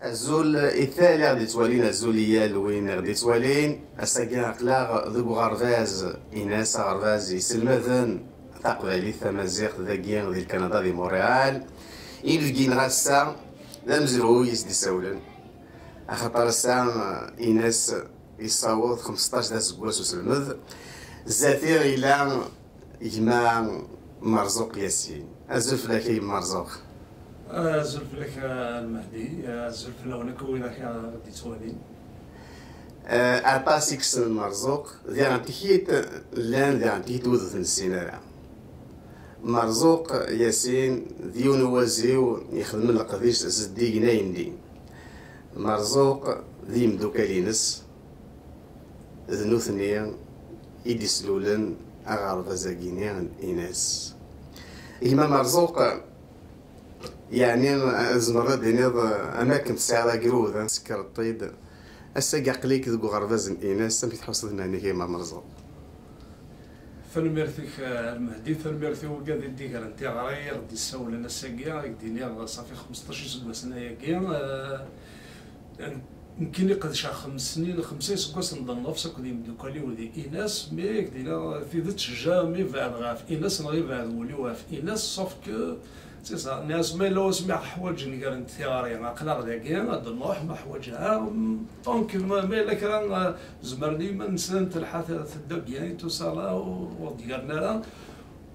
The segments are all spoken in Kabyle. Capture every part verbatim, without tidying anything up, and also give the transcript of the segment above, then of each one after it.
Azul i tal i ɣ-d-ittwalin, azul i yal win i ɣ-d-ittwalin. Ass-agi aql-aɣ deg uɣerbaz Inas, aɣerbaz iselmaden taqbaylit tamaziɣt dagi di Lkanada, di Montréal. Inebgi-nneɣ ass-a d amezruy i s-d-issawlen, axaṭer ass-a Inas yessaweḍ xmesṭac d aseggas uselmed. Zdat-i yella gma Merzuq Yasin. Azul fell-ak a gma Merzuq. Azul fell-ak a Lmehdi, azul fell-awen akk wid akka d-ittwalin. Eh, aṭas i yessnen Merzuq, diɣen tikit llan, diɣen tikit wid ur t-nessin ara. Merzuq Yasin d yiwen uwaziw ixedmen leqdic zeddigen ayendin. Merzuq d yimdukal-ines, d nutni i d-islulen aɣerbaz-agi-ni n Inas. Gma Merzuq, yeɛni tzemreḍ ad d-tiniḍ, am akken tesɛiḍ agrud, ad tsekreḍ-t-id. Ass-agi aql-ik deg uɣerbaz n Inas, amek tḥusseḍ iman-ik a gma Merzuq? Tanemmirt-ik a Lmehdi, tanemmirt i wigad i d-igren tiɣri i ɣ-d-issawlen ass-agi, i k-d-iniɣ ṣafi xmesṭac iseggasen ayagi. Eh, nekkini qedceɣ xems snin, xemsa iseggasen d nnefs akked yimdukal-iw di Inas, mi i k-d-iniɣ tidet, jamais bɛed ɣef Inas neɣ ibɛed wul-iw ɣef Inas, sauf que c'est ça, nniɣ-as ma yella wasmi ɣ-ḥwaǧen gar n tiɣri, aql-aɣ dagi, ad nruḥ, ma ḥwaǧeɣ, donc ma, ma yella kra, eh, zemren i yiman-nsen, telḥa t-, tedda bien et tout ça là, ur, ur d-gren ara.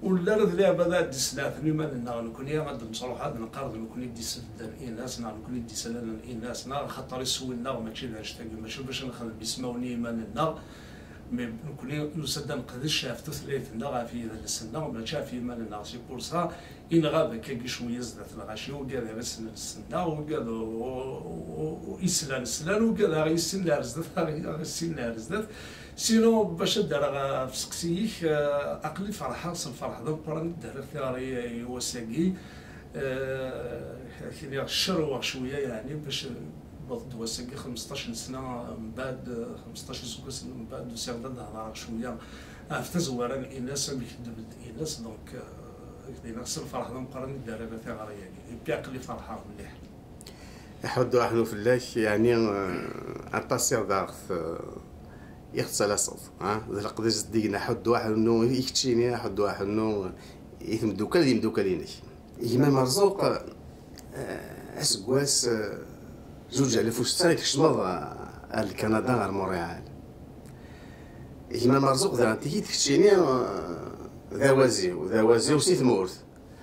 Ur llin ara d leɛbad ad d-islaɛten iman-nneɣ, nekkni ad d-nettruḥ ad neqqar d nekkni i d-isbedden Inas, neɣ nekkni i d-islalen Inas, neɣ axaṭer iswi-nneɣ mačči d annect-agi, mačči bac nexdem ismawen i yiman-nneɣ, mais nekkni nusa-d ad neqdec ɣef tutlayt-nneɣ, ɣef yidles-nneɣ, mačči ɣef yiman-nneɣ. C'est pour ça i nɣab akkagi cwiya zdat lɣaci, wigad ara isnen ssneɣ, wigad u-, u-, u-, islan slan, wigad aɣ-yissinen ar zdat, aɣ-, aɣ-yissinen ar zdat. Sinon, bac ad d-rreɣ ɣef useqsi-ik, eh, aql-i ferḥeɣ s lferḥ d ameqqran i d-rriɣ tiɣri i wass-agi. Eh, ad k-iniɣ, cerrweɣ cwiya, yeɛni, bac wweḍ-d wass-agi, xmesṭac n sna mbeɛd, eh, xmesṭac iseggasen mbeɛd, usiɣ-d ad d-hedreɣ cwiya ɣef tazwara n Inas, amek d-tbedd Inas, donc, eh, ad k-d-iniɣ s lferḥ d ameqqran i d-rriɣ tiɣri-agi. Et puis aql-i ferḥeɣ mliḥ. Iḥudd waḥnu fell-ak, yeɛni, eh, aṭas i ɣ-d-, aɣ-t-, eh, i ɣ-tettalaseḍ, ha? D leqdic zeddigen, aḥudd waḥnu i keččini, aḥudd waḥnu i tmeddukal d yimeddukal-inek. Gma Merzuq, eh, aseggas, eh, zuǧ alaf u setta i tkecmeḍ, eh, ar Lkanada, ɣer Montréal. Gma Merzuq, daɣen tigi d keččini, eh, d awaziw, d awaziw si tmurt.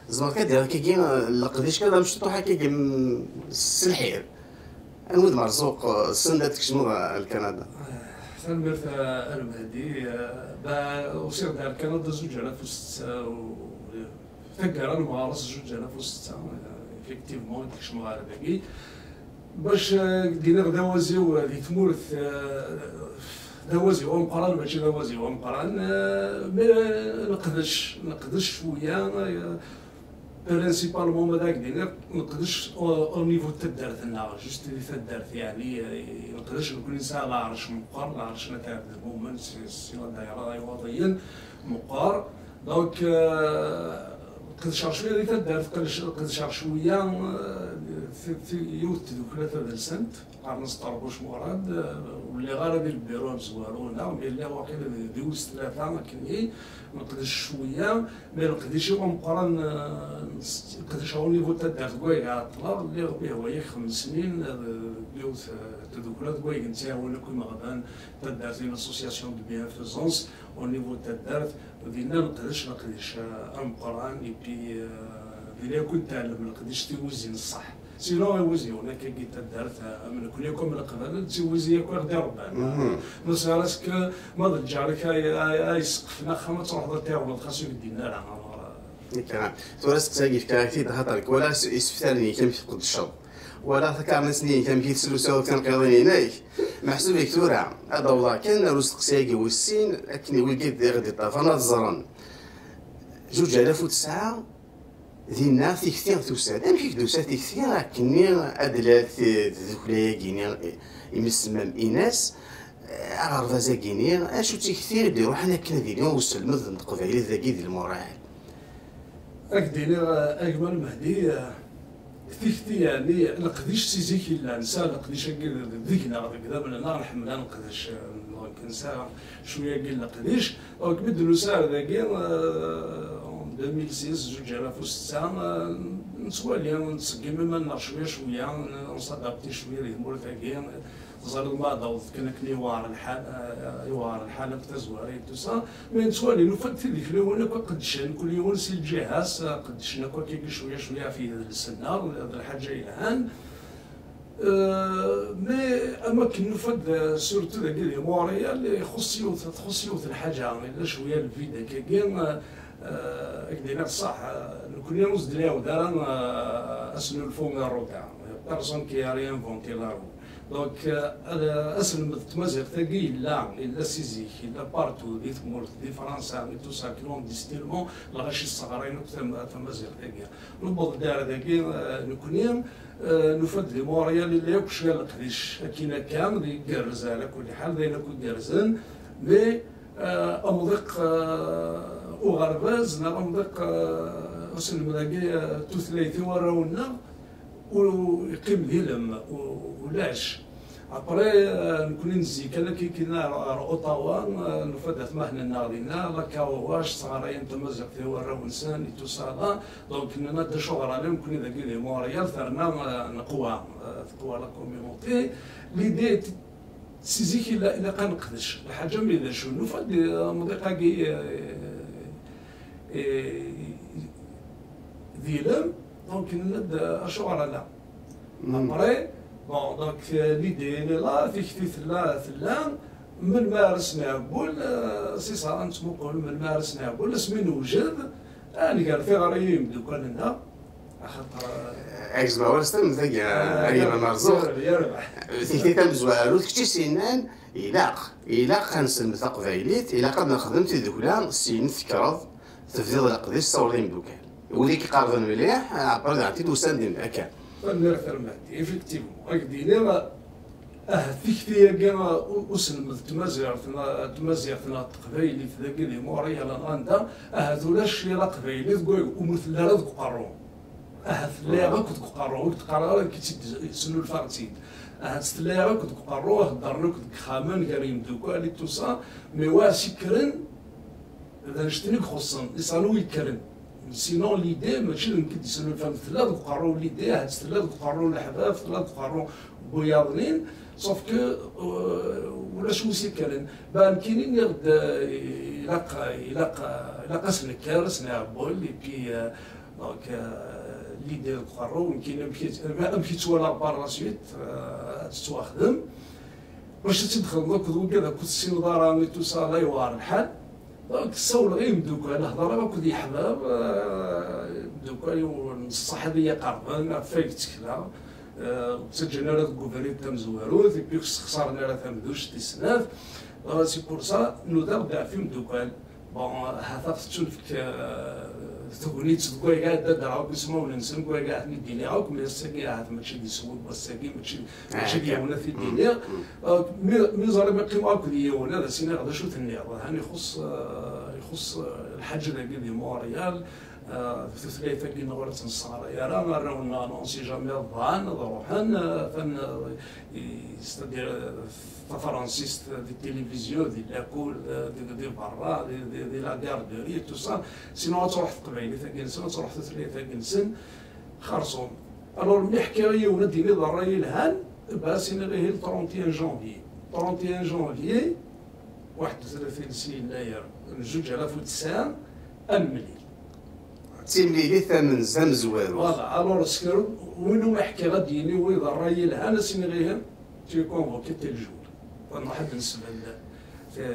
Tzemreḍ kan ad d-tiniḍ akkagi, leqdic kan d amecṭuḥ akkagi, mm, s lḥir. Anwa d Merzuq, eh, send ad tkecmeḍ ar Lkanada? Tanemmirt a, a Lmehdi. Eh, ba, usiɣ-d ar Kanada zuǧ alaf u setta, u, taggara n uɣaras zuǧ alaf u setta, eh, effectivement, i d-kecmeɣ ar dagi. Bac, eh, d-iniɣ d awaziw, eh, di tmurt, eh, d awaziw ameqqran, mačči d awaziw ameqqran, eh, mais neqdec, neqdec cwiya, eh, principalement, ma d ak-d-iniɣ, neqdec au, au niveau n taddart-nneɣ, juste di taddart, yeɛni, eh, neqdec nekkni nesɛa leɛrec meqqer, leɛrec n At Ɛebdelmumen, si, si la daïra Iwaḍiyen, meqqer. Donc, euh, qedceɣ cwiya di taddart, qedceɣ, qedceɣ cwiya, euh, ti, ti, yiwet tdukla tadelsant, qqaren-as Ṭerbuc Murad, euh, ur lliɣ ara di lbiru amezwaru, neɣ mi lliɣ waqila di, di wis tlata akkenni, neqdec cwiya, mais leqdic-iw ameqqran, euh, qedceɣ au niveau n taddart deg wayeg ɛeṭṭleɣ, lliɣ mi hwayeɣ xems snin, euh, di yiwet, euh, tdukla deg wayeg nettɛawan akk imeɣban, taddart, une association de bienfaisance, au niveau n taddart, dinna neqdec leqdic, euh, ameqqran, et puis, euh, dinna akk i nettɛellem leqdic, tiwizi n ṣṣeḥ. Sinon, iwiziwen akkagi n taddart, euh, am nekkni akk am Leqbayel, d tiwizi akk i ɣ-d-irebban. Mhm. Ne serait-ce que ma d lǧar-ik ay, ay, ay yesqfen axxam, ad truḥeḍ ad t-tɛiwneḍ, xas ur k-d-yenni ara. Alors, euh, Nekk, tura asteqsi-agi fkiɣ-ak-t-id, axaṭer walaɣ is-, iseftaren-ik amek tqeddceḍ, walaɣ takarnit-nni-inek amek i teslusuyeḍ tinqiḍin-inek. Meḥsub-ik tura ad d-awḍeɣ kan ar usteqsi-agi wis sin, akken i wigi d-, i ɣ-d-iṭṭafaren ad ẓren. Zuǧ alaf u tesɛa, dinna tikti tusa-d. Amek i k-d-tusa tikti akkenni ad d-lal t-, tdukla-agi-ni, imi tsemmam Inas, eh, aɣerbaz-agi-ni, acu d tikti i d-iruḥen akken ad yili uselmed n teqbaylit dagi di Lmuṛaḥ? Ad k-d-iniɣ, eh, a gma Lmehdi, eh, Tikti, yeɛni, leqdic si zik yella, nesɛa leqdic-agi deg-neɣ, deg idammen-nneɣ, nḥemmel ad neqdec, donc, nesɛa cwiya-agi n leqdic. Donc, mi d-nusa ar dagi, euh, en deux mille six, zuǧ alaf u setta, euh, nettwali, nettṣeggim iman-nneɣ cwiya, cwiya, n-, on s'adapte cwiya di tmurt-agi. Teẓriḍ ma d-awḍet kan akken yewɛer lḥal, euh, yewɛer lḥal akk tazwara et tout ça. Mi nettwali, nufa-d tidikliwin akk qeddcen, kul yiwen si lǧiha-s, qeddcen akk akka cwiya, cwiya ɣef yidles-nneɣ, d lḥaǧa yelhan. Euh, mais am akken nufa-d, surtout dagi di Montréal, ixuṣṣ yiwet, txuṣṣ yiwet lḥaǧa, yella cwiya lvide akkagi, euh, euh, ad k-d-iniɣ ṣṣeḥ, euh, nekkni ur s-d-nɛawed ara, euh, asnulfu n rruda. Personne qui a réinventé la roue. Donc, euh, aselmed n tmaziɣt-agi yella, yella si zik, yella partout, di tmurt, di Fransa, di tout ça, clandestinement, lɣaci sseɣrayen akk tam-, tamaziɣt-agi. Newweḍ-d ar dagi, euh, nekkni, euh, nufa-d di Montréal yella akk cwiya leqdic, akin akka, d igerrez ɛla kulli ḥal, d ayen akk igerrzen, mais, euh, amḍiq, euh, uɣerbaz, neɣ amḍiq, euh, aselmed-agi, euh, tutlayt i warraw-nneɣ, u-, yeqqim d ilem, u-, ulac. Après, euh, nekkni nezzi kan akka, kan ar, ar Ottawa, euh, nufa-d atmaten-nneɣ dinna, la Kawawac, sɣarayen tamaziɣt i warraw-nsen, et tout ça, là. Donc, nenna-d acuɣer ala nekkni dagi di Montréal, terna, euh, neqwa, euh, teqwa la communauté. L'idée, t-, si zik ila-, ilaq ad neqdec. Lḥaǧa mi d acu, nufa-d, euh, amḍiq-agi, euh, euh, d ilem, donc, nenna-d, euh, acuɣer ala. Après, bon, donc, euh, l'idée, elle est là, tikti tella, tella, melmi ara s-nɛewwel, euh, c'est ça, ad nettmuqul melmi ara s-nɛewwel, asmi newjed, ad nger tiɣri i yimeddukal-nneɣ, axaṭer, euh, Agzem awal s tamemt-agi, ah, a Yimam Merzuq. Yerbeḥ, yerbeḥ. Tikti tamezwarut, kečč i s-yennan, ilaq, ilaq ad nselmed taqbaylit, ilaq ad nexdem tidukla, syin tekkreḍ, tebdiḍ leqdic, tessawleḍ i yimeddukal. Wid i k-iqerben mliḥ, après daɣen tid usan-d akka. Tanemmirt a Remadi. Effectivement, ad k-d-iniɣ, ahat tikti-agi, u-, uselmed n tmaziɣt, n-, n tmaziɣt neɣ n teqbaylit dagi di Montréal neɣ anda, ahat ulac yal aqbayli deg way-, umi tella ara deg uqerru. Ahat tella akk deg uqerru, ur d-qqareɣ ara nekk i tt-id-, snulfaɣ-tt-id. Ahat tella akk deg uqerru, heddren akk deg yexxamen gar yimdukal et tout ça, mais wa s-ikkren, d annect-nni i ixuṣṣen, isɣan wi yekkren. Sinon, l'idée, mačči d nekk i d-yesnulfan, tella deg uqerru n l'idée, ahat tella deg uqerru n leḥbab, tella deg uqerru n wiyaḍnin, sauf que, euh, ulac wi s-yekkren. Ba, nekkini nniɣ-d, euh, ilaq, ilaq, ilaq ad s-nekker, ad s-nɛewwel, et puis, euh, donc, euh, l'idée deg uqerru, nekkini amek i, amek i ttwalaɣ par la suite, euh, ad tettwaxdem. Bac ad tt-id-xedmeḍ akked wigad akk ur tessineḍ ara et tout ça, la yewɛer lḥal. Donc, ssawleɣ i imeddukal, heḍṛeɣ akked yeḥbab, euh, imeddukal-iw n ṣṣeḥ ad iyi-qerben, ɣef wayeg ttekleɣ. Euh, ur ttaǧǧan ara deg ubrid tamezwarut, et puis ur sexṣaren ara tamduct tis snat. Euh, c'est pour ça, nudaɣ-d ɣef imeddukal. Bon, ahat ad ɣ-tettunefk, euh, tegnit deg wayeg ad d-rreɣ akk ismawen-nsen, deg wayeg ad ten-id-iniɣ akk, mais ass-agi ahat mačči d iswi n wass-agi, mačči, mačči d yiwen ad t-id-iniɣ. Euh, mi, mi ẓriɣ mi qqimeɣ akked yiwen, ad as-iniɣ d acu tenniḍ. Han ixuṣṣ, euh, ixuṣṣ, euh, lḥaǧa dagi di Montréal, euh, tutlayt-agi-nneɣ ur tt-nesseɣray ara, arraw-nneɣ, on sait jamais, bɣan ad ruḥen, euh, atan, euh, i, c'est-à-dire, euh, tafransist di tilivizyu, di lakul, di, di berra, di, di, di la garderie, tout ça. Sinon, ad truḥ teqbaylit-agi-nsen, ad truḥ tutlayt-agi-nsen, xerṣum. Alors, mi ḥkiɣ i yiwen ad d-yini d ṛṛay yelhan, bah, as-iniɣ ihi le trente et un janvier. Trente et un janvier, waḥed u tlatin si yennayer n zuǧ alaf u tesɛa, ad nemlil. D timlilit tamenz-, tamezwarut. Voilà, alors, s kra, win umi ḥkiɣ ad d-yini wi d ṛṛay yelhan, ad s-iniɣ ihi, tu es convoqué tel jour. Ad nruḥ ad d-nesbedd ti-,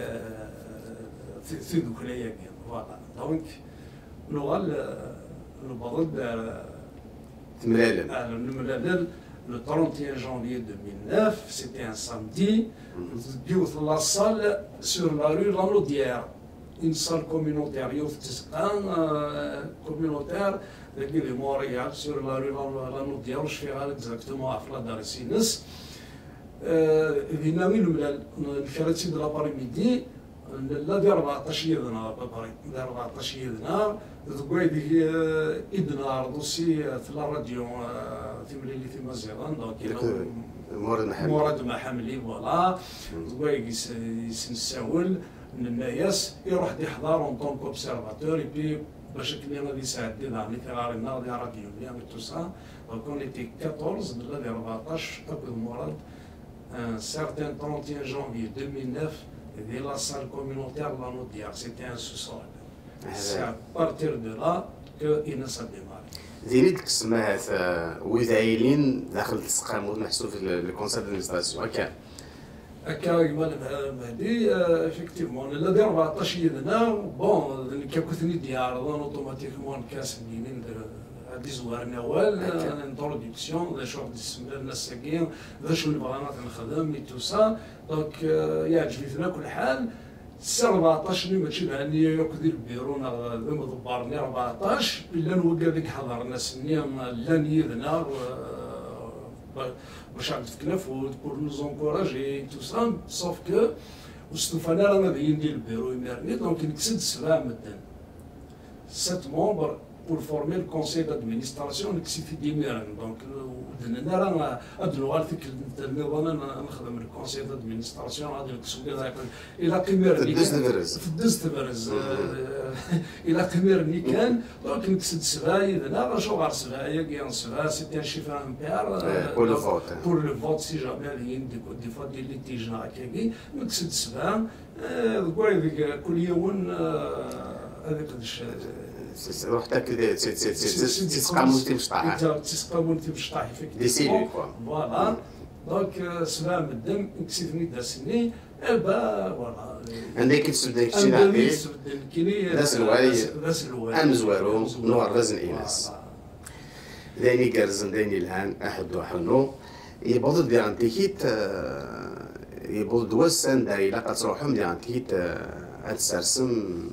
ti-, tidukla-agi. Voilà. Donc, nuɣal, euh, newweḍ-d, euh, Temlalem. Ah, nemlalel le trente et un janvier deux mille neuf, c'était un samedi. Mhm. Deg yiwet n la salle sur la rue Lanaudière. Une salle communautaire, yiwet n tzeqqa, euh, communautaire, dagi di Montréal, sur la rue Lan-, Lanaudière, ur cfiɣ ara exactement ɣef l'adresse-ines. Euh, dinna i nemlal, n-, nekra-tt-id l'après-midi, Nella di rbeɛṭac yid-neɣ, à peu près, di rbeɛṭac yid-neɣ, deg waydeg, euh, i d-neɛreḍ aussi, euh, tella radio, euh, timlilit imaziɣen, donc, Murad Maḥamli. Murad Maḥamli, voilà. Deg waydeg i s-, i s-nessawel, nenna-yas, iruḥ d-iḥḍer en tant qu'observateur, et puis, bac akken ad isɛeddi daɣen i tiɣri-nneɣ di radio-nni, et tout ça. Donc, on était quatorze, nella di rbeɛṭac, akked Murad, un certain trente et un janvier deux mille neuf, di la salle communautaire de la Naudière, c'était un sous-sol. C'est à partir de là que Inas a démarré. Din i d-kksen ahat, euh, wid ara yilin daxel n tseqqamut, meḥsub le, le conseil d'administration. Akka. Akka, gma Leb-, Mehdi, euh, effectivement, nella di rbeɛṭac yid-neɣ, bon, d nekk akk i ten-id-yeɛreḍen automatiquement, nekk ad sen-d-inin d, ad d-izwaren awal, euh, introduction, d acu i ɣ-d-issemlalen ass-agi, d acu nebɣa ad nexdem, et tout ça. Donc, euh, yeɛǧeb-iten akk lḥal. Si rbeɛṭac-nni mačči d ɛni akk di lbiru neɣ d imḍebber-nni rbeɛṭac, llan wigad i iḥeḍren ass-nni, llan yid-neɣ, euh, ba-, bac ad d-fken afud, pour nous encourager, tout ça, sauf que ur stufan ara ad ilin di lbiru imir-nni, donc nekkes-d sebɛa medden. Sept membres pour former le conseil d'administration, nekkes-it-id imiren. Donc, ur d-nenna ara ad d-nuɣal tikkelt nniḍen ad nexdem le conseil d'administration, ad nekkes wigad ara yeqqlen. Ilaq imir-nni kan. Teddez tebrez. Teddez tebrez. Euh, ilaq imir-nni kan. Donc, nekkes-d sebɛa yid-neɣ, acuɣer sebɛa-agi? Sebɛa, c'était un chiffre impair, euh, pour le vote. Pour le vote, si jamais il y a des, des fois des litiges, nekkes-d sebɛa. Eh, deg waydeg kul yiwen, eh, ad iqdec, eh, s-, s-, ruḥ tak-, d, d, d, d, d, d tisqamun timecṭaḥ. D tisqamun timecṭaḥ, effectivement. Des cellules, quoi. Voilà. Donc, eh, sebɛa medden, nekkes-iten-id ass-nni, eh ben, voilà. Anda i k-id-sbedden keččini? Anda i k-id-sbedden nekkini, d aselway, d as-, d aselway amezwaru n uɣerbaz n Inas. Voilà. D ayen igerrzen, d ayen yelhan, aḥuddu aḥunnu. Yewweḍ-d diɣen tikit, eh, yewweḍ-d wass anda ilaq ad truḥem diɣen tikit, eh, ad tsersem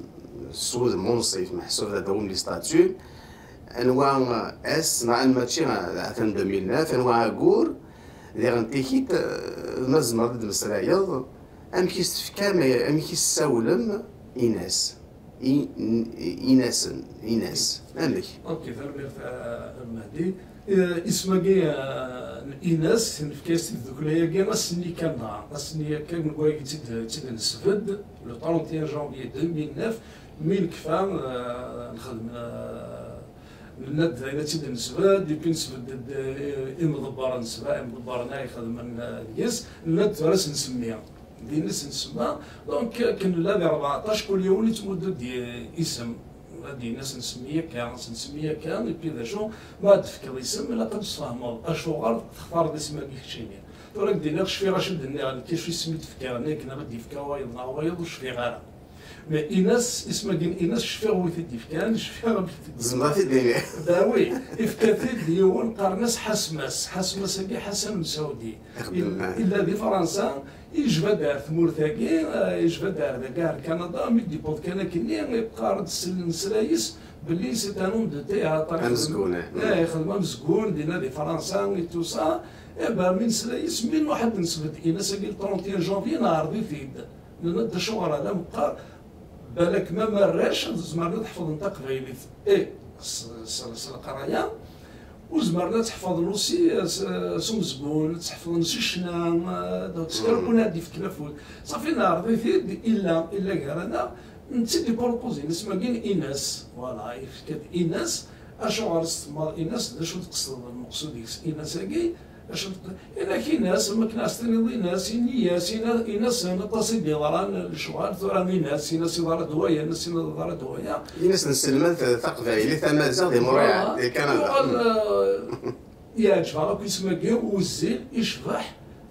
s wudem unṣif, meḥsub ad d-tawim les statuts. Anwa ass, neɣ mačči, eh, atan deux mille neuf, anwa aggur, diɣen tikit, eh, ma tzemreḍ ad d-tmeslayeḍ, amek i s-tefkam, amek i s-tessawlem Inas? I-, in-, Inasen, Inas. Amek? Ok, tanemmirt, eh, a Mehdi. Eh, isem-agi, eh, n Inas, nefka-as tiddukkla-agi ass-nni kan dɣa. Ass-nni kan, deg wayeg i tt-id, tt-id-nesbedd, le trente et un janvier deux mille neuf, mi nekfa, eh, nexdem, eh, nenna-d d ayen ad tt-id-nesbedd, et puis nesbedd-d, eh, imḍebbren sebɛa, imḍebbren ay ixedmen, eh, deg-s, nenna-d tura ad s-nsemmi. Din i s-nsemma, donc, akken nella di rbeɛṭac, kul yiwen yettmuddu-d i-, isem. Ad d-yini ad s-nsemmi akka, ad s-nsemmi akka, et puis d acu, ma ad d-tefkeḍ isem, ilaq ad d-tesfehmeḍ acuɣer textareḍ isem-agi keččini. Tura ad k-d-iniɣ, cfiɣ acu d-nniɣ, nekk acu isem i d-fkiɣ, nekk neɣ ad d-yefk wayeḍ neɣ wayeḍ, ur cfiɣ ara. Mais Inas, isem-agi n Inas, cfiɣ wi t-id-yefkan, cfiɣ amek t-id-, tzemreḍ ad t-id-tiniḍ. Bah oui, ifka-t-id yiwen, qqaren-as Ḥasmas. Ḥasmas-agi Ḥasan Msaudi. Ixeddem Il-, illa di Fransa, yejba-d ar tmurt-agi, eh, yejba-d ar dagi, ar Kanada, mi d-yewweḍ kan akkenni, yeqqar-d s lesla-is belli c'est un homme de théâtre. Amezgun, eh. Eh, ixeddem amezgun, dinna di Fransa, et tout ça. Eh ben, mi nesla yis-, mi nruḥ ad d-nesbedd Inas-agi le trente et un janvier, neɛreḍ-it-id. Nenna-d acuɣer ala meqqar, balak ma, ma arrac zemren ad ḥefḍen taqbaylit, eh, s, s, s leqraya, u zemren ad tt-ḥefḍen aussi s, s umezgun, ad tt-ḥefḍen s ccna, eh, donc s kra n win ad d-yefken afud. Safi, neɛreḍ-it-id, illa, illa gar-aneɣ, netta i d-ipurupuzi isem-agi n Inas. Voilà, yefka-d Inas. Acuɣer i s-tsemmaḍ Inas? D acu tqesdeḍ lmeqsud deg-s Inas-agi? Acu tq-, inak Inas, am akken ad s-tiniḍ Inas, ini-as, ina-, Inasen, aṭas i d-yeḍran lecɣal, tura Inas, Inas yeḍra-d waya, Inas yeḍra-d waya. Inas nesselmad taqbaylit, tamaziɣt, di Montréal, voilà, di Kanada. Uɣal, euh, yeɛǧeb-aɣ akk isem-agi, wezzil, icbeḥ.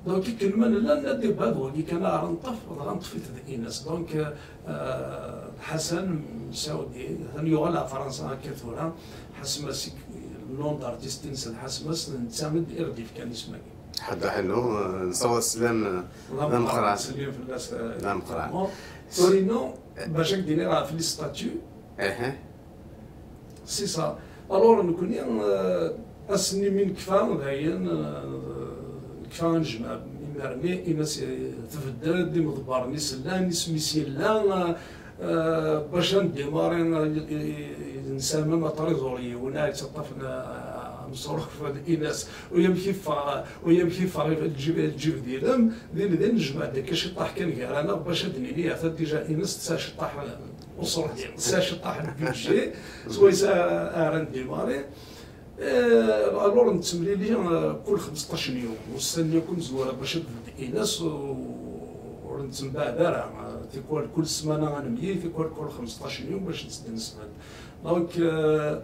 Donc, akken ma nella, nenna-d, iba d wagi kan ara neṭṭef, dɣa neṭṭef-it d Inas. Donc, euh, Ḥasan Msaudi, atan yuɣal ɣer Fransa akka tura. Ḥasmas, nom d'artiste-ines d Ḥasmas, d netta i d-, i ɣ-d-yefkan isem-agi. Ḥedd ḥellu, euh, nessaweḍ sslam, euh, d ameqqran. Ttsellim fell-as, euh, d ameqqran. Torino, bac ad k-d-iniɣ ɣef les statuts. C'est ça. Alors, nekkni, euh, ass-nni mi nekfa, dayen, euh, Kfa ad nejmeɛ imir-nni, Ines, eh, tbeddel-d, imḍebbren-is llan, isem-is yella, eh, bac ad ndimari, eh, i- i- nesɛa même atrésorier, yiwen ara yettaṭṭafen, eh, ameṣruf n Ines, u yamek yeffeɣ, u yamek yeffeɣ lǧib, lǧib d ilem, din din nejmeɛ-d akka ciṭṭaḥ kan gar-aneɣ bac ad d-nini, ata déjà Ines tesɛa ciṭṭaḥ, eh, uṣurdi, tesɛa ciṭṭaḥ n budget, swayes ara ndimari. Eh, alors nettemlili, eh, kul xemseṭṭac n yum, ussan-nni akk imezwura bac ad d-Ines, u- ur nettembaɛad ara, eh, tikwal kul ssmana ad nemlil, tikwal kul xemseṭṭac n yum bac ad d-nesbedd. Donc, eh,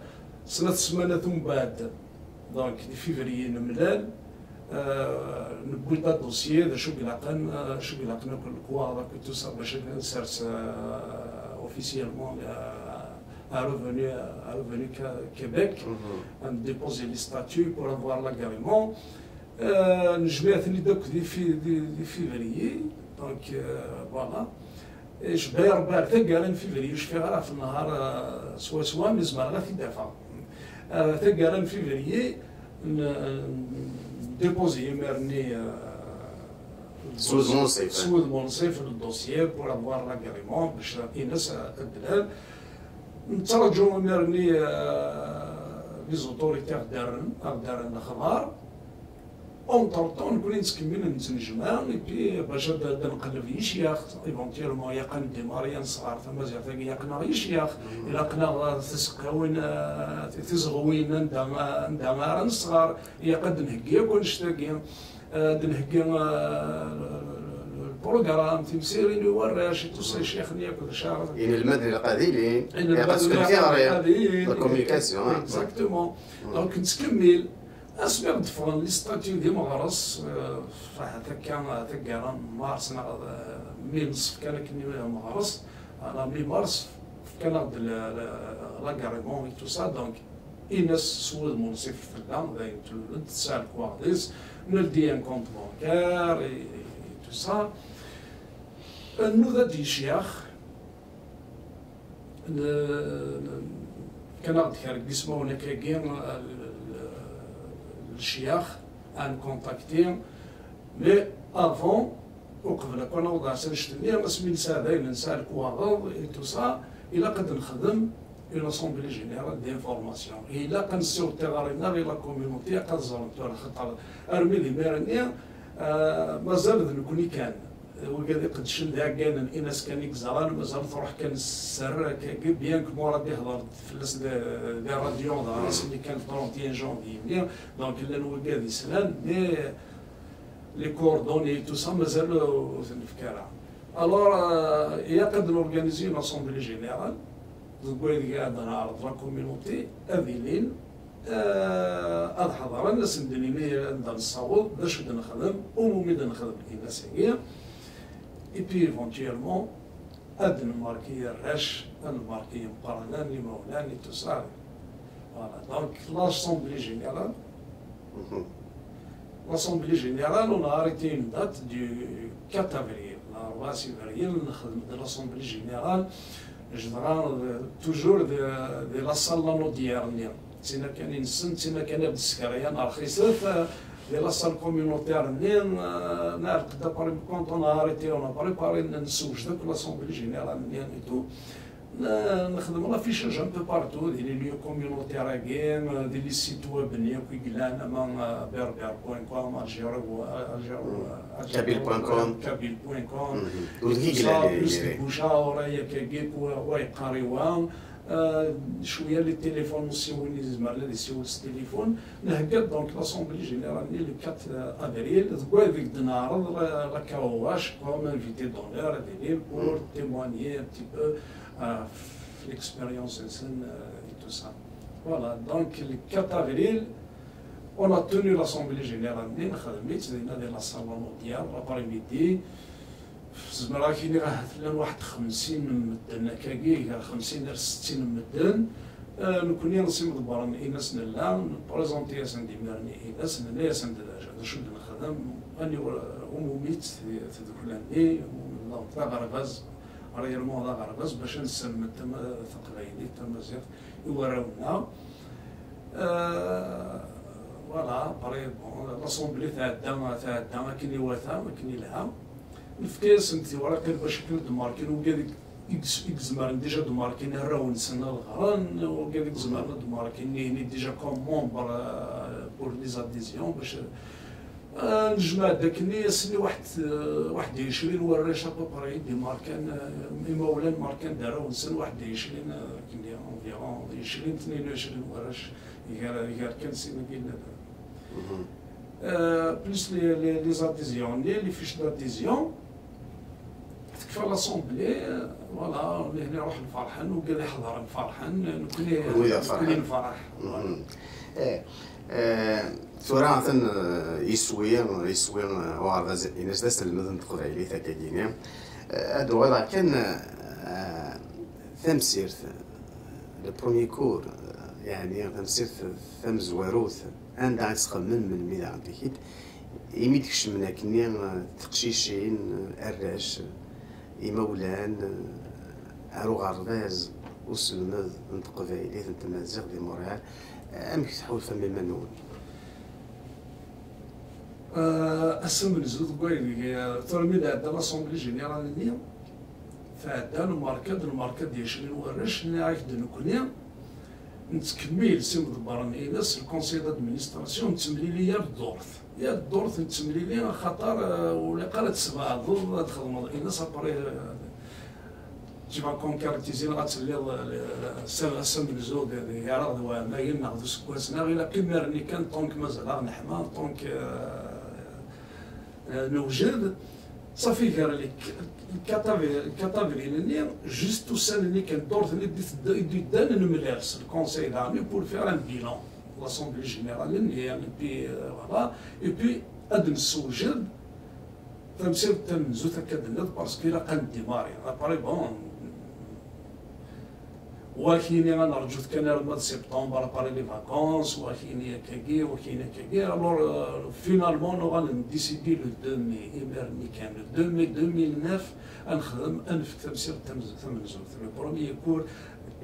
snat ssmanat umbeɛd, donc di février nemlal, eh, newwi-d adossier d acu i ilaqen, eh, acu i ilaqen akk lekwaɣeḍ akk tout ça bac ad nsers, eh, officiellement, eh, à Revenu, à Revenu Québec, à déposer les statuts pour avoir l'agrément. Euh, nejmeɛ-ten-id akk di fi- di- di février, donc, euh, voilà. Icebba-yi Rebbi ar taggara n février, ur cfiɣ ara ɣef nnhar, euh, swaswa, mi zemreɣ ad t-id-afeɣ. Euh, taggara n février, n- n- déposer imir-nni, euh, S wudem unṣif. S wudem unṣif le dossier pour avoir l'agrément, bac Ines, euh, ad d-lal. Nettraǧu imir-nni, euh, les autorités ad ɣ-d-rren, ad ɣ-d-rren lexbar. Entre temps, nekkni nettkemmil nettnejmaɛ, et puis bac ad ad nqelleb yicyax, éventuellement, yaqan démarrer ad nesɣer tamaziɣt-agi, yaqen-aɣ yicyax, ilaqen-aɣ tiseqqawin, euh, tizeɣwin, anda, anda ara nesɣer, ilaq ad d-nheggi akk annect-agi, euh, ad d-nheggi, euh, le programme, timsirin i warrac, et tout ça, icyax-nni akk d ccaɛer. Inelmaden ilaq ad ilin, ilaq ad sken tiɣri, la communication. Exactement. Donc, nettkemmil. Asmi i ɣ-d-ffɣen les statuts d imeɣres, euh, f-, ahat akka, euh, taggara n mars neɣ, euh, mi neṣṣef kan akken i meɣres, ala mi mars, fkan-aɣ-d le- le- l'agrément et tout ça, donc Ines s wudem unṣif tella, d ayen tlul-d, tesɛa lekwaɣeḍ-is, naldi un compte bancaire et, et tout ça. Nnuda-d yicyax, n- n- fkan-aɣ-d kra n yismawen akkagi, l- l- lecyax, à contacter, mais avant, uqbel akk ad naweḍ ɣer annect-nni, asmi nesɛa dayen, nesɛa lekwaɣeḍ et tout ça, ilaq ad nexdem une assemblée générale d'information. Ilaq ad nessiweḍ tiɣri-nneɣ i la communauté, ilaq ad ẓren tura, xaṭer armi d imir-nni, euh, mazal d nekkni kan. Wigad iqeddcen d iɛeggalen, Ines kan i yeẓran, mazal truḥ kan sser akkagi, bien que Murad ihḍer fell-as di, di radio, ḍher-as-nni kan le trente et un janvier-nni, donc llan wigad yeslan, mais les coordonnées et tout ça, mazal ur t-nefk ara. Alors, euh, ilaq ad n-organiser une assemblée générale, deg waydeg ad neɛreḍ la communauté, ad ilin, euh, ad ḥeḍren, ad sen-d-nini anda nessaweḍ, d acu d-nexdem, umi d-nexdem Ines-agi, et puis éventuellement, ad nmarki arrac, ad nmarki imeqqranen, imawlan, et tout ça. Voilà, donc l'assemblée générale, l'assemblée générale, on a arrêté une date du quatre avril, l'arbɛa février, nexdem-d l'assemblée générale, je dirais, euh, toujours de, de la salle Lanaudière-nni. D tina kan i nessen, d tina kan i ɣ-d-ssekran rxiset, euh, de la salle communautaire-nni, euh, neɛreq-d après, quand on a arrêté, on a préparé, nessewjed akk l'assemblée générale-nni et tout. N- Nexdem l'affichage un peu partout, di les lieux communautaires-agi, di les sites web-nni akk i yellan, ama, euh, berbère point com, algéro, algéro, kabyle point com. Kabyle point com. Ur d-gigla Plus de bouche à oreille, akkagi, wa yeqqar i wa. Euh, cwiya les téléphones, nsiwel, yezmer ad isiwel s téléphone. Nhegga-d donc l'assemblée générale-nni le quatre avril, deg waydeg d-neɛreḍ la, la K O H comme invité d'honneur ad ilin pour témoigner un petit peu, euh, l'expérience-nsen, euh, et tout ça. Voilà, donc le quatre avril, on a tenu l'assemblée générale-nni, nexdem-itt dinna di la salle Lanaudière, l'après-midi. Zemreɣ ad k-iniɣ ahat llan waḥed xemsin n medden akkagi, gar xemsin ar settin n medden. Euh, nekkni s imḍebbren-ines nella, nprézenti-asen-d imir-nni ines, nenna-asen-d d acu d-nexdem, aniwer umumi-tt tdukla-nni, d aɣerbaz, réellement d aɣerbaz, bac ad nesselmed tama- taqbaylit, tamaziɣt i warraw-nneɣ. Euh, Voilà, après, bon, l'Assemblée tɛedda, tɛedda akken iwata, akken ilha. Nefka-yasen tiwriqin bac akken ad d-markin, wigad i, i, i izemren déjà d-markin arraw-nsen ad ɣren, wigad i izemren ad d-markin nihni déjà comme membre, euh, pour les adhésions, bac, euh, nejmeɛ-d akken ass-nni waḥed, euh, waḥed u ɛecrin warrac à peu près i d-markan, euh, imawlan markan d arraw-nsen waḥed u ɛecrin, euh, akken environ ɛecrin, tnin u ɛecrin warrac. Gar, gar kan sin wigi nniḍen. Euh, plus les, les, les adhésions, les, les fiches d'adhésion, tekfa l'Assemblée, euh, voilà, nihni ruḥen ferḥen, wigad iḥeḍren ferḥen, nekkni, Wid nekkni ferḥen. Nefreḥ. Mhm. Eh, eh, tura atan, eh, yeswi, yeswi, eh, uɣerbaz-ines d aselmed n teqbaylit akkagini. Eh, ad uɣaleɣ kan, eh, tamsirt, le premier cours, eh, yeɛni tamsirt tamezwarut, anda i txemmem melmi daɣen tikit, imi d-kecmen akkenni, eh, teqcicin, eh, arrac, eh, imawlan, eh, ar uɣerbaz uselmed n teqbaylit n tmaziɣt di Montréal, eh, amek tḥulfam iman-nwen? Eh, ass amenzu deg wayen, eh, tura mi d-ɛedda l'Assemblée Générale-nni, tɛedda lmarka-d, lmarka-d ɛecrin warrac, nniɣ-ak-d nekkni, nettkemmil s imḍebbren-ines, le conseil d'administration, nettemlili yal ddurt. Yal ddurt nettemlili, axaṭer, eh, ur ilaq ara ad tesbeɛdeḍ, ad txedmeḍ ines, après, eh, tu vas concrétiser, neɣ ad telliḍ, eh, s, s amenzu d, d, gar-aɣ d waɛmayen, neɣ d useggas, neɣ ilaq imir-nni kan, tant que mazal-aɣ neḥma, tant que, eh, eh, newjed. Safi, gar les quatre avril-nni, juste ussan-nni kan, ddurt-nni i d-, i d-yeddan, nemlal s le conseil d'armée pour faire un bilan, l'assemblée générale-nni, et puis, euh, voilà, et puis ad nessewjed tamsirt tamenzut akka d-tenniḍ, parce que ilaq ad ndémarrer. Après, bon, wakini ad nerǧut kan arma d septembre, après les vacances, wakini akkagi, wakini akkagi. Alors, euh, finalement, nuɣal ndécidi le deux mai, imir-nni kan, le deux mai deux mille neuf, ad nexdem, ad nefk tamsirt tamz-, tamenzut. Le premier cours,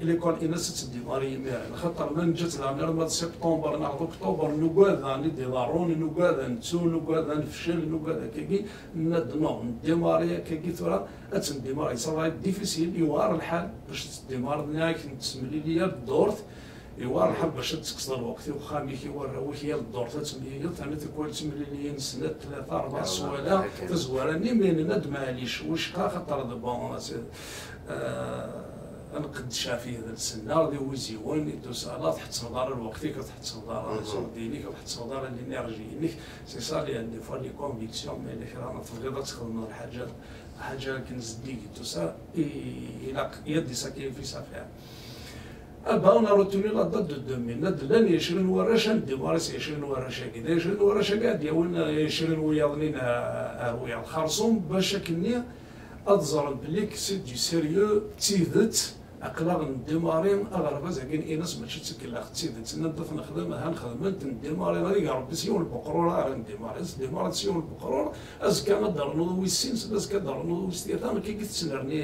l'école-ines ad tdémarrer imir-n. Axaṭer ma neǧǧa-tt daɣen arma d septembre neɣ d octobre, nugad ad d-iḍerrun, nugad ad nettu, nugad ad nefcel, nugad akkagi, nenna-d non, ndémarrer akkagi tura, ad tendémarrer. Ça va être difficile, yewɛer lḥal bac ad tendémarrer, nniɣ-ak, nettemlili yal ddurt, yewɛer lḥal bac ad tekkseḍ lweqt i uxxam-ik, i warraw-ik, yal ddurt ad temliliḍ, terna tikwal ttemliliyen snat, tlata, rebɛa swala, tazwara-nni, mais nenna-d maɛlic, wicqa, axaṭer d bon, c'est, euh, ad nqeddec ɣef yidles-nneɣ d iwiziwen i d-tusa, la tḥettbeḍ ara lweqt-ik, ur tḥettbeḍ ara les ordres-inek, ur tḥettbeḍ ara l'énergie-inek. C'est ça, les, des fois, les convictions, mais les kra tebɣiḍ ad txedmeḍ lḥaǧa, lḥaǧa akken zeddigit, tout ça, i, ilaq, il y a des sacrifices à faire. Ah ben, on a retenu la date de deux mille. Nna-d llan ɛecrin warrac, ad ndémarrer s ɛecrin warrac-agi. D ɛecrin warrac-agi ad d-yawin ɛecrin wiyaḍ-nni ar wiyaḍ xerṣum, bac akkenni ad ẓren belli que c'est du sérieux, d tidet, aql-aɣ ndémarrer aɣerbaz-agi n ines, mačči d tikellax, d tidet. Nna-d ad t-nexdem, ha nexdem-t, ndémarrer, ad ig Rebbi s yiwen n weqrur ara ndémarrer, ad ndémarrer s yiwen n weqrur, azekka ad d-ternuḍ wis sin, azekka ad d-ternuḍ wis tlata, akkagi tettnerni,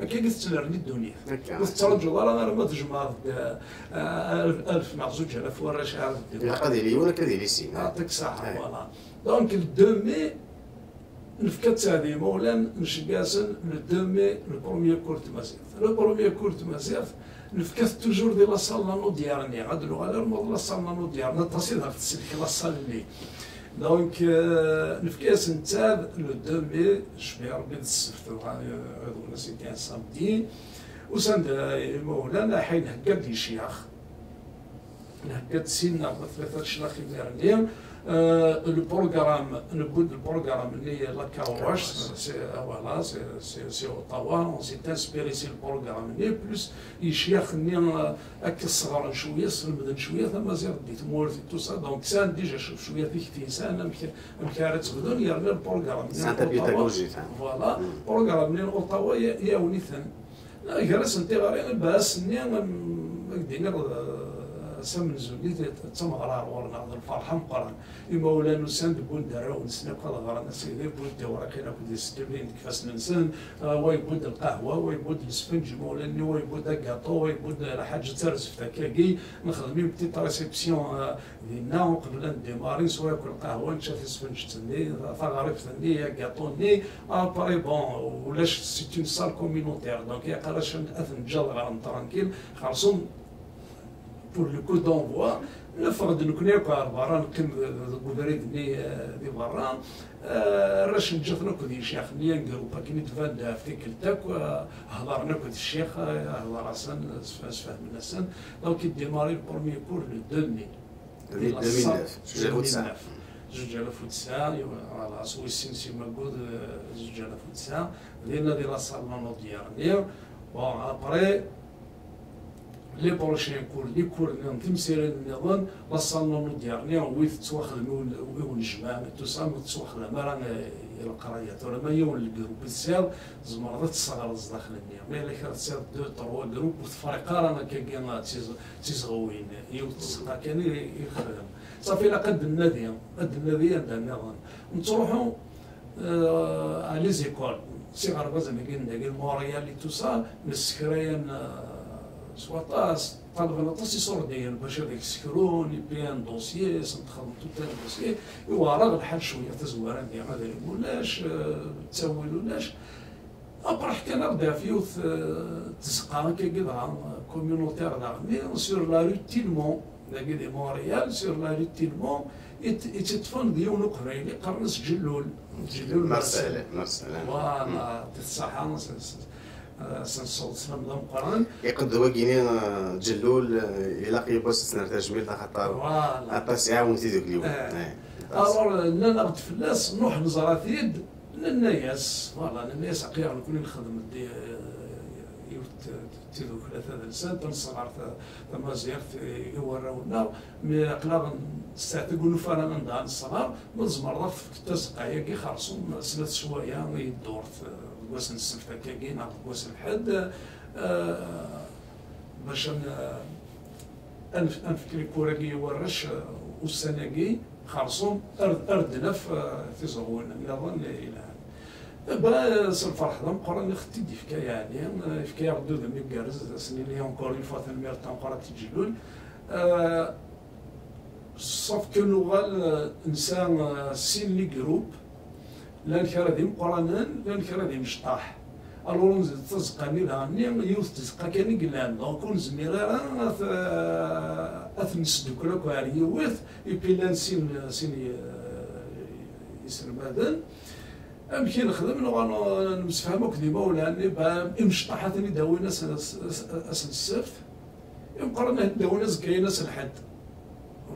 akkagi tettnerni ddunit. Ur tettraǧuḍ ara arma tjemɛeḍ-d, eh, alef, alef neɣ zuǧ alaf warrac ara d-ddun. Ilaq ad yili yiwen, akka ad yili sin. Yeɛṭik ṣṣeḥḥa, voilà. Donc, le deux mai, nefka-tt i yimawlan, nceggeɛ-asen le deux mai, le premier cours n tmaziɣt. Le premier cours n tmaziɣt, nefka-t toujours di la salle Lanaudière-nni. Ad nuɣal arma d la salle Lanaudière, aṭas i daɣ tsellek la salle-nni. Donc, euh, nefka-yasen-tt le deux mai, cbi Rebbi d ssebt, dɣa, euh, d c'était un samedi. Usan-d, euh, imawlan, aḥay nhegga-d icyax. Nhegga-d sin neɣ tlata lecnax imir-nni. Euh, le programme, newwi-d le programme-nni, la Kawash, c'est, euh, voilà, c'est, c'est, c'est Ottawa, on s'est inspiré si le programme-nni, plus icyax-nni, euh, akka sɣren cwiya, slemden cwiya tamaziɣt di tmurt et tout ça, donc sɛan déjà cwiya tikti, sɛan amek, amek ara tt-bdun, yerna le programme-nni, c'est un peu pédagogique, hein. Voilà, programme-nni n Ottawa, ya-, yawen-iten. Gar-asen tiɣri, baas-nni, am, ad k-d-iniɣ, eh, Ass amenzu-nni d tameɣra ar ɣur-neɣ, d lferḥ ameqqran. Imawlan usan-d, wwin-d arraw-nsen akk ad ɣren, a sidi, wwin-d tiwriqin akked isekkilen deg ifassen-nsen, ah, wa yewwi-d lqahwa, wa yewwi-d lesfenǧ, imawlan-nni, wa yewwi-d agaṭu, wa yewwi-d lḥaǧa d tarzeft akkagi. Nexdem une petite réception, ah, dinna, uqbel ad ndimari, neswa akk lqahwa, nečča tisfenǧt-nni, taɣrift-nni, agaṭu-nni. Après, bon, ulac, c'est une salle communautaire, donc yaqal-asen ad ten-ǧǧeɣ ɣren tranquille. Xerṣum, pour le coup d'envoi, neffeɣ-d nekkni akk ɣer berra, neqqim deg ubrid-nni, eh, di berra. Eh, arrac n ǧǧaten akked yicyax-nni, un groupe akken i d-tban-d ɣef tikkelt akk, eh, hedren akked ccix, eh, hedren-asen, sf-, sfehmen-asen. Donc, il démarre le premier cours le deux mai. Di la salle, deux mille neuf, zuǧ alaf u tesɛa. Zuǧ alaf u tesɛa, voilà, s wis sin, si magud, eh, zuǧ alaf u tesɛa. Dinna di la salle Nano Diarni. Bon, après, les prochains cours, les cours-nniḍen, timsirin-nniḍen, la salle Nano Diarni, wi tettwaxdem i wen-, i unejmaɛ, tout ça, ma tettwaxdam ara, eh, i leqraya. Tura ma yiwen n lgrup i tesɛiḍ, tzemreḍ ad tesseɣreḍ zdaxel-nni. Ma yella kra tesɛiḍ deux, trois groupes, ur tefriq ara akkagi d tiz-, d tizɣiwin. Yiwet tzeqqa kan i, i yexdem. Safi, ilaq ad d-nnadi, ad d-nnadi anda nniḍen. Nettruḥu, euh, à les écoles, s iɣerbazen-agi n dagi, Montréal et tout ça, nessekra-yan, euh, s waṭas, ṭalben aṭas iṣurdiyen bac ad ak-ssekrun, et puis un dossier, s nexdem tout un dossier, iweɛṛ-aɣ lḥal cwiya tazwara-nni, adrim ulac, euh, ttawil ulac. Après, ḥkan-aɣ-d ɣef yiwet, euh, tzeqqa akkagi dɣa, euh, communautaire daɣen, sur la rue Tilmont, dagi di Montréal, sur la rue Tilmont, i tt-, i tt-iṭṭfen d yiwen uqbayli, qqaren-as Ǧellul. Ǧellul Marsalin. Marsalin. Voilà, di ṣṣaḥa, s-, s-, s-, s-, nṣewwet sslam d ameqqran. Iqeddem wagini, euh, Ǧellul, euh, ilaq yiwwas ad s-nerr tajmilt, axaṭer, voilà, aṭas iɛawen tidukliwin. Eh. Eh. Alors, euh, nnan-aɣ-d fell-as, nruḥ neẓra-t-id, nenna-yas, voilà, nenna-yas, aql-aɣ nekni nexdem-d, euh, yiwet, tidukla tadelsant, nesɣer ta-, tamaziɣt i, i warraw-nneɣ, mi aql-aɣ nesteɛteg ur nufi ara anda ad nesɣer, ma tzemreḍ ad ɣ-tefkeḍ tazeqqa-agi xerṣum snat sswayeɛ i ddurt, eh, deg wass n ssebt akkagi neɣ deg wass n lḥedd, eh, bac ad n-, ad nef-, ad nefk les cours-agi i warrac, eh, ussan-agi, xerṣum ar, ar d-naf, eh, tiẓeɣwin nniḍen yelhan. Ba, s lferḥ d ameqqran i ɣ-t-id-yefka, yeɛni, eh, yefka-yaɣ-d udem igerrez, ad s-nini encore une fois tanemmirt tameqqrant i Ǧellul. Eh, sauf que nuɣal, eh, nesɛa, eh, sin les groupes, llan kra d imeqqranen, llan kra d imecṭaḥ. Alors, tazeqqa-nni daɣen-nni, yiwet tzeqqa kan i yellan, donc ur nezmir ara ad t-, ad t-nesdukkel akk ɣer yiwet, et puis llan sin, sin, eh, iselmaden. Amek i nexdem? Nuɣal nemsefham akk d imawlan, imecṭaḥ ad ten-id-awin ass, ass, ass, ass n ssebt, imeqqranen ad ten-id-awin azekka-yin ass n lḥedd.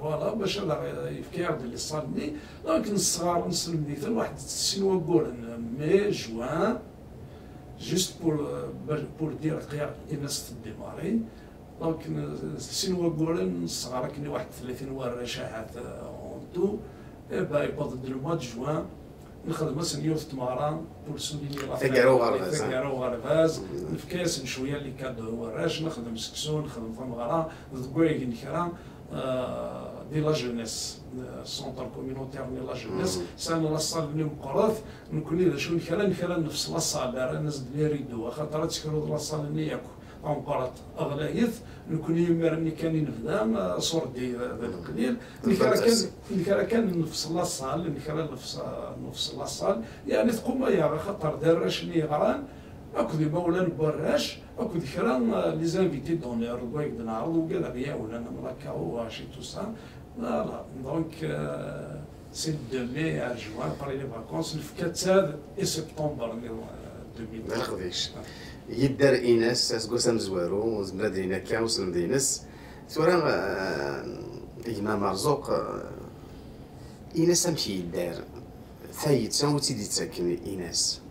Voilà, bac ad aɣ-, yefk-aɣ-d les salles-nni. Donc, nesɣer, nesselmed-iten waḥed sin wagguren, mai, juin, juste pour, euh, pour dire aql-aɣ in-as teddimari. Donc, n-, sin wagguren nesɣer akken i waḥed tlatin warrac ahat, euh, en tout. Eh ben, yewweḍ-d le mois de juin, nexdem-asen yiwet tmeɣra, pour souligner la fin, taggara uɣerbaz, taggara uɣerbaz, nefka-yasen cwiya n les cadeaux i warrac, nexdem seksu, nexdem tameɣra, deg wayeg n kra, euh, di la jeunesse, euh, centre communautaire n la jeunesse, sɛan la salle-nni meqqret, nekni d acu n kra n kra nefs la salle, rran-as-d les rideaux, axaṭer ad tekruḍ la salle-nni yakk. Tameqqrant ɣlayet, nekni imir-nni kan i nebda, ah, ṣurdi d, d leqlil. Nekra kan, nekra kan nefs la salle, nekra nefs, nefs la salle, yeɛni tquma-yaɣ, axaṭer d arrac-nni yeɣran, akked imawlan n warrac, akked kra, ah, les invités d'honneur, deg wayeg d-neɛreḍ, ugad aɣ-yawlen, am la K O H et tout ça. Voilà, donc, euh, c'est le deux mai à juin, après les vacances, nefka-tt-ad i septembre, euh, deux mille. D leqdic. Yedder Inas, aseggas amezwaru, nezmer ad d-nini akka, uselmed-ines. Tura, euh, gma Merzuq, euh, Inas amek yedder? Tayet, anwa i tt-id-yettaken Inas?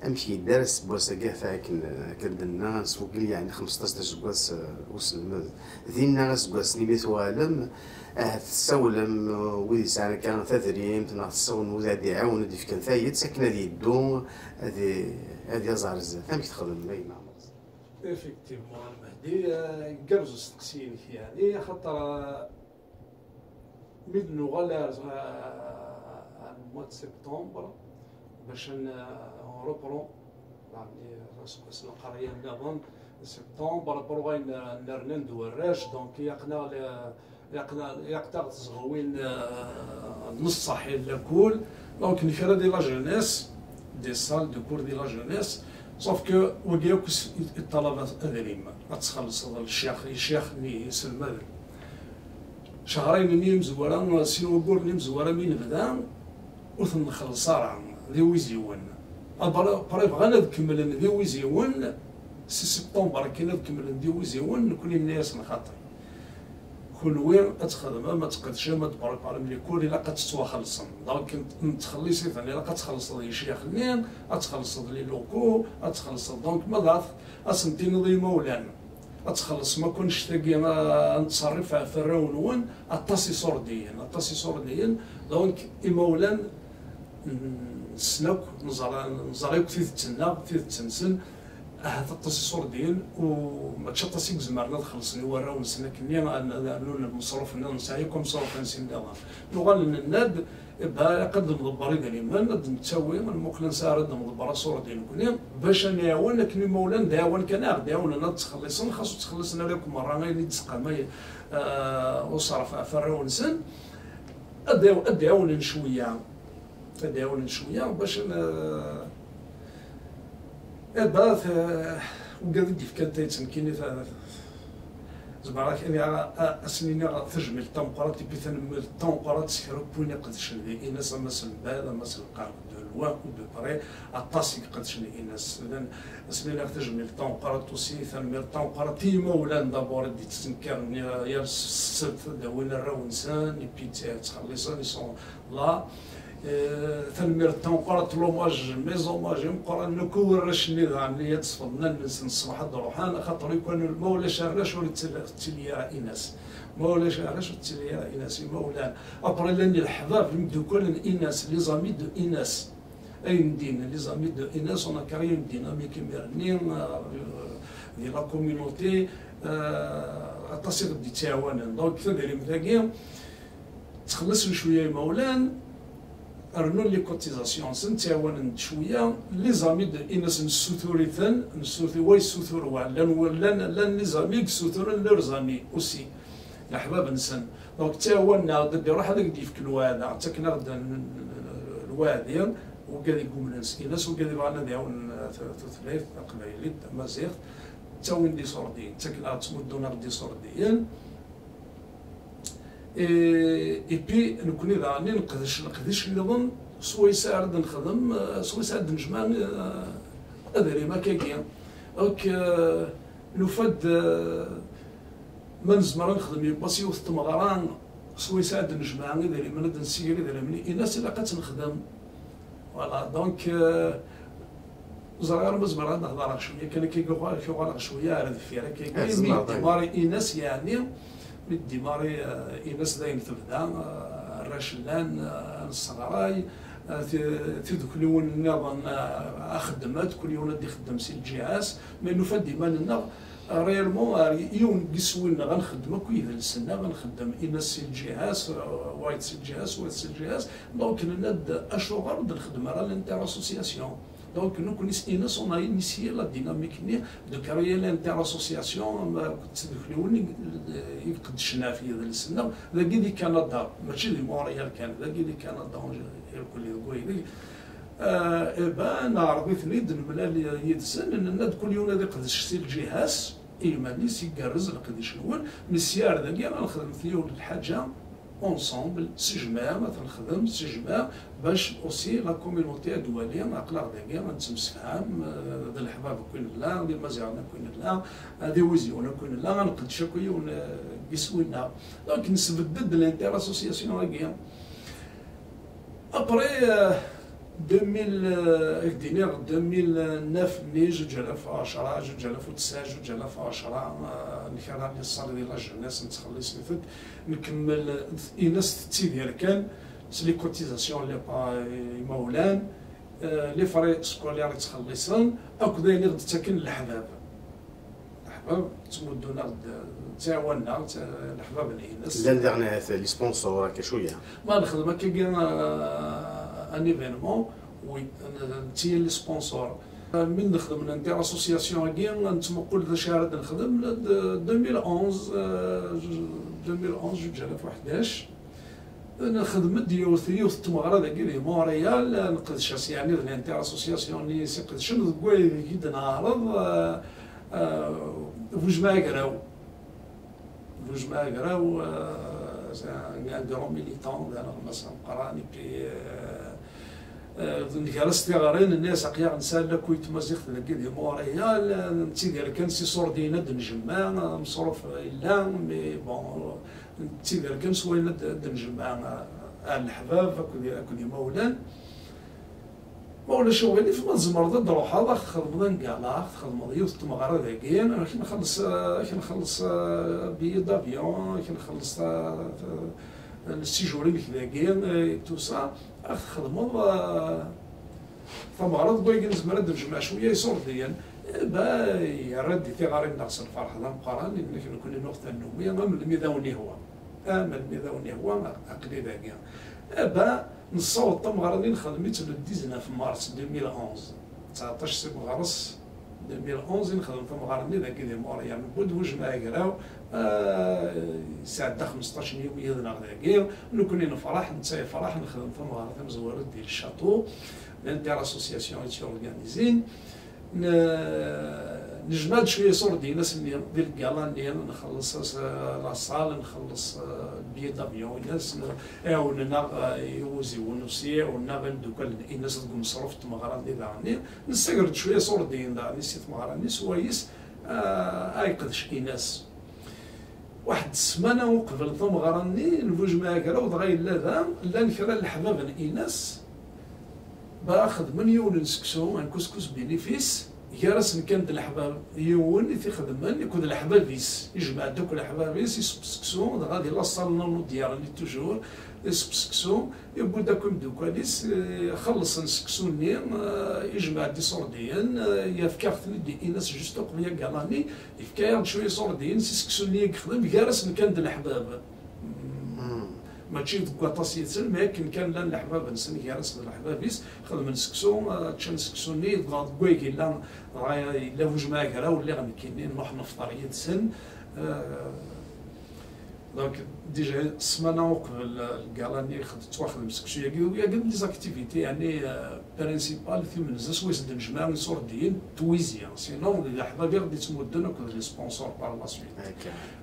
Amek yedder aseggas-agi, ata akken, akken d-nenna, s wegel, yeɛni xmesṭac d aseggas, eh, uselmed. Dinna aseggas-nni mi tuɣalem, ahat tessawlem, eh, wid yesɛan akka tadrimt, neɣ tessawlem wid ad d-iɛawnen, ad d-ifken tayet, akken ad yeddu, ad i-, ad yaẓ ar zdat. Amek txedmem, a gma Ɛmer? Effectivement, Mehdi, euh, igerrez usteqsi-inek, yeɛni, axaṭer, euh, mi d-nuɣal ar, euh, ar le mois de septembre, bac ad n-, on reprend, yeɛni, aseggas n lqerya nniḍen, septembre, après, euh, nerna-d warrac, donc, ilaq-aɣ le-, Ilaq-aɣ teẓɣewin, euh, n ṣṣeḥ i lakul. Donc, nekra di la jeunesse, des salles de cours di la jeunesse, sauf que wagi akk s-, i ṭṭalaba adrim, ad txellṣeḍ lecyax, lecyax-nni iselmaden. Cehrayen-nni imezwura, sin waggur-nni imezwura mi nebda, ur ten-nxelleṣ ara, d iwiziwen. Après, après bɣan ad kemmlen d iwiziwen, si septembre kan ad kemmlen d iwiziwen, nekni nenna-yasen xaṭi. Kunwi ad txedmem, ad tqedcem, ad tpreparem les cours, ilaq ad tettwaxellṣem. Donc, n-, nettxelliṣ-iten, ilaq ad txellṣeḍ lecyax-nni, ad txellṣeḍ les locaux, ad txellṣeḍ. Donc, ma d ad sen-tiniḍ i yimawlan, ad txellṣem akk annect-agi, a, ad nettṣerrif ɣef warraw-nwen, aṭas iṣurdiyen, aṭas iṣurdiyen. Donc, imawlan, mm, ssnen akk, neẓra, neẓra akk tidet-nneɣ, tidet-nsen, ahat aṭas iṣurdiyen, u mačči aṭas i izemren ad xellṣen i warraw-nsen akkenni, ad, ad rnun lmeṣruf-nni, nesɛa akk ameṣruf-nsen nniḍen. Nuɣal nenna-d, bah, ilaq ad nḍebber idrimen, ad d-nettawi, nmuqel ansa ara d-nḍebber aṣurdi nekni, bac ad nɛawen akken imawlan d aɛwan kan, ad ɣ-d-ɛawnen ad ttxellisen, xas ur ttxellisen ara akk merra ayen i d-tesqamay, eh, uṣref ɣef warraw-nsen, ad d-, ad d-ɛawnen cwiya. Ad d-ɛawnen cwiya bac n-, eh, eh, bah, t-, ugad i d-yefkan tayet nekkini ta-, zemreɣ ad k-iniɣ, a-, a-, ad sen-iniɣ tajmilt tameqqrant, et puis tanemmirt tameqqrant s kra n win iqedcen di Inas, ama s lbal, ama s lqerb, de loin ou de près, aṭas i iqedcen di Inas. Llan, ad sen-iniɣ tajmilt tameqqrant aussi, tanemmirt tameqqrant i yimawlan d'abord i d-yettnekkaren yal ssebt ad d-awin arraw-nsen, et puis tt-, ttxelliṣen, ils sont là. Eh, tanemmirt tameqqrant, l'hommage, mes hommages imeqqranen akk i warrac-nni daɣen i ad sfeḍnen allen-nsen ṣṣbeḥ ad d-ruḥen, axaṭer i kan ma ulac arrac ur yettili, ur yettili ara Inas. Ma ulac arrac ur yettili ara Inas, imawlan. Après, llan leḥbab, imeddukal n Inas, les amis de Inas. Ayen din, les amis de Inas, on a créé une dynamique imir-nni, euh, di la communauté, euh, aṭas i ɣ-d-yettɛawanen. Donc, tadrimt-agi, ttxelliṣen cwiya imawlan, rnun les cotisations-nsen, ttɛawanen-d cwiya. Les amis de Inas nessutur-iten, nessutur, wa yessutur wa, llan, llan, llan les amis i yessuturen leurs amis aussi, leḥbab-nsen. Donc, ttɛawanen-aɣ-d, ad d-iruḥ ad ak-d-yefk lweɛda, ttaken-aɣ-d n-, n-, lweɛdi, wigad i yumnen s Inas, wigad ibɣan ad iɛawnen, uh, t-, tutlayt taqbaylit, tamaziɣt, ttawin-d iṣurdiyen, ttaken-aɣ-d, ttmuddun-aɣ-d iṣurdiyen. Et, et puis, nekni daɣen i neqdec leqdic nniḍen, swayes ara d-nexdem, eh, swayes ara d-nejmeɛ, eh, adrim akkagi. Donc, eh, nufa-d, eh, ma nezmer ad nexdem yiwwas yiwet n tmeɣra, swayes ara d-nejmeɛ idrimen, ad d-nessiger idrimen i Inas, ilaq ad tt-nexdem. Voilà, donc, euh, ẓriɣ ara ma zemreɣ ad d-hedreɣ cwiya kan, akka i uɣaleɣ, uɣaleɣ cwiya ar deffir, akka i mi d-yemmari Inas, yeɛni, mi d-yemmari, euh, Inas d ayen tebda, euh, arrac llan, euh, nesseɣray, euh, ti-, tidukliwin nniḍen, euh, ad xeddment, kul yiwen ad ixeddem si lǧiha-s, mi nufa-d iman-nneɣ, réellement, ar yiwen n yiswi-nneɣ, ad nxeddem akk idles-nneɣ, ad nxeddem Inas si lǧiha-s, euh, wayeḍ si lǧiha-s, wayeḍ si lǧiha-s. Donc, nenna-d, acuɣer ur d-nxeddem ara l'inter-association? Donc, nekkni s Inas, on a initié la dynamique-nni de créer l'inter-association, am, akked tdukliwin i, i iqeddcen ɣef yidles-nneɣ, dagi di Kanada, mačči di Montréal kan, dagi di Kanada, irkelli deg waydi. Euh, eh ben, neɛreḍ-iten-id, nemlal yid-sen, nenna-d kul yiwen ad iqdec si lǧiha-s, i yiman-is, igerrez leqdic-nwen, mi sya ar dagi ad nexdem yiwen n lḥaǧa ensemble, s jmaɛ, ad t-nexdem s jmaɛ, bac aussi la communauté ad d-twali, aql-aɣ dagi, ad nettemsefham, euh, d leḥbab akk i nella, d imaziɣen akk i nella, d iwiziwen akk i nella, ad nqeddec akk yiwen, euh, n yiswi-nneɣ. Donc, nesbedd-d l'inter-association-agi. Après, euh, deux mille, euh, ak-d-iniɣ, deux mille neuf-nni, zuǧ alaf u ɛecṛa, zuǧ alaf u tesɛa, zuǧ alaf u ɛecṛa, euh, nekra les salles di la jeunesse, nettxelliṣ-itent, nkemmel, Inas tettidir kan s les cotisations n les pa-, imawlan, euh, les frais scolaires i ttxelliṣen, akked ayen i ɣ-d-ttaken leḥbab. Ttmuddun-aɣ-d, ttɛawanen-aɣ, tt- leḥbab-nni-ines. Llan daɣen ahat les sponsors akka cwiya. Ma nexdem akkagi, euh, un événement, oui, n- netta les sponsors. Mi nexdem l'inter-association-agi, nettmuqul d acu ara d-nexdem, d deux mille onze, euh, deux mille onze, zuǧ alaf u ḥdac. Nexdem-d yiwet, yiwet n tmeɣra dagi di Montréal, nqedc-as, yeɛni d l'inter-association-nni i s-iqedcen, deg wayen i d-neɛreḍ, euh, euh, Bujmaɛ Agraw. Bujmaɛ Agraw, euh, c'est un, un grand militant, d aneɣmas ameqqran, et puis, euh, euh, nga-as tiɣri, nenna-as aql-aɣ nesɛa lakul tmaziɣt dagi di Montréal, euh, nettidir kan s iṣurdiyen ad d-njemmeɛ, ameṣruf yella, mais bon, nettidir kan s wayen ad d-, ad d-njemmeɛ, euh, ar leḥbab akked, akked imawlan. Ma ulac uɣilif, ma tzemreḍ ad d-truḥeḍ, ad txedmeḍ un gala, ad txedmeḍ yiwet n tmeɣra dagi, ad k-nxelleṣ, ad k-nxelleṣ, euh, billet d'avion, ad k-nxelleṣ, euh, le séjour-inek dagi, euh, tout ça, ad txedmeḍ, euh, tameɣra deg wayen nezmer ad d-nejmeɛ cwiya iṣurdiyen. Eh ben, yerra-d i tiɣri-nneɣ s lferḥ d ameqqran, yenna-k nekkni nuɣ tannumi, am melmi d awen-ihwa. Am melmi d awen-ihwa, aql-i dagi. Eh ben, nessaweḍ tameɣra-nni, nexdem-itt le dix-neuf mars deux mille onze. Tseɛṭac si meɣres deux mille onze i nexdem tameɣra-nni dagi di Montréal. Newwi-d Bujmaɛ Agraw, ah, yesɛedda xmesṭac n yiwet yid-neɣ dagi. Nekkni nefreḥ, netta yefreḥ, nexdem tameɣra tamezwarut di le château. L'inter-association i tt-yurganizin. N- nejmeɛ-d cwiya iṣurdiyen ass-nni di lgala-nni, nxelleṣ as- la salle, nxelleṣ, euh, billet d'avion-ines, n- ɛiwnen-aɣ, euh, iwiziwen aussi, ɛiwnen-aɣ imeddukal-ines deg umeṣruf n tmeɣra-nni daɣen. Nessager-d cwiya iṣurdiyen daɣen si tmeɣra-nni, swayes, euh, ay qedc ines. Waḥed ssmana uqbel tameɣra-nni n Bujmaɛ Agraw, dɣa yella da, llan kra n leḥbab n Inas, ba xedmen yiwen n seksu, un couscous bénéfice, gar-asen kan d leḥbab, yiwen i t-ixedmen akked leḥbab-is, ijmeɛ-d akk leḥbab-is, isew seksu, dɣa di la salle n Naudière-nni toujours, isew seksu, yewwi-d akk imeddukal-is, eh, xellṣen seksu-nni, eh, ijmeɛ-d iṣurdiyen, eh, yefka-aɣ-ten-id i Inas juste uqbel agala-nni, yefka-yaɣ-d cwiya iṣurdiyen si seksu-nni i yexdem, gar-asen kan d leḥbab. Mačči deg waṭas yid-sen, mais akken kan llan leḥbab-nsen, gar-asen d leḥbab-is, xedmen seksu, eh, ččan seksu-nni, dɣa deg wayeg yella, dɣa yella Bujmaɛ Agraw, lliɣ nekkini, nruḥ nefṭer yid-sen. Eh, Donc, déjà, ssmana uqbel, eh, lgala-nni, xed-, ttwaxdem seksu-yagi, wigi d les activités, yeɛni, eh, principales, timenza swayes d-nejmeɛ iṣurdiyen n twizi. Sinon, d leḥbab i ɣ-d-ittmudden akked les sponsors par la suite.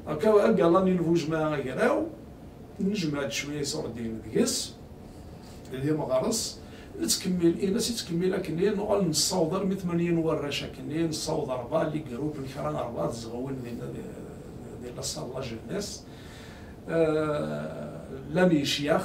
Donc, lgala-nni n Bujmaɛ Agraw, nejmeɛ-d cwiya iṣurdiyen deg-s, d imeɣres, nettkemmil, Inas yettkemmil akkenni, nuɣal nessaweḍ armi tmanya n warrac akkenni, nessaweḍ rebɛa les groupes n kra n rebɛa tzewwin dinna di, di la salle la jeunesse. Euh, llan yecyax,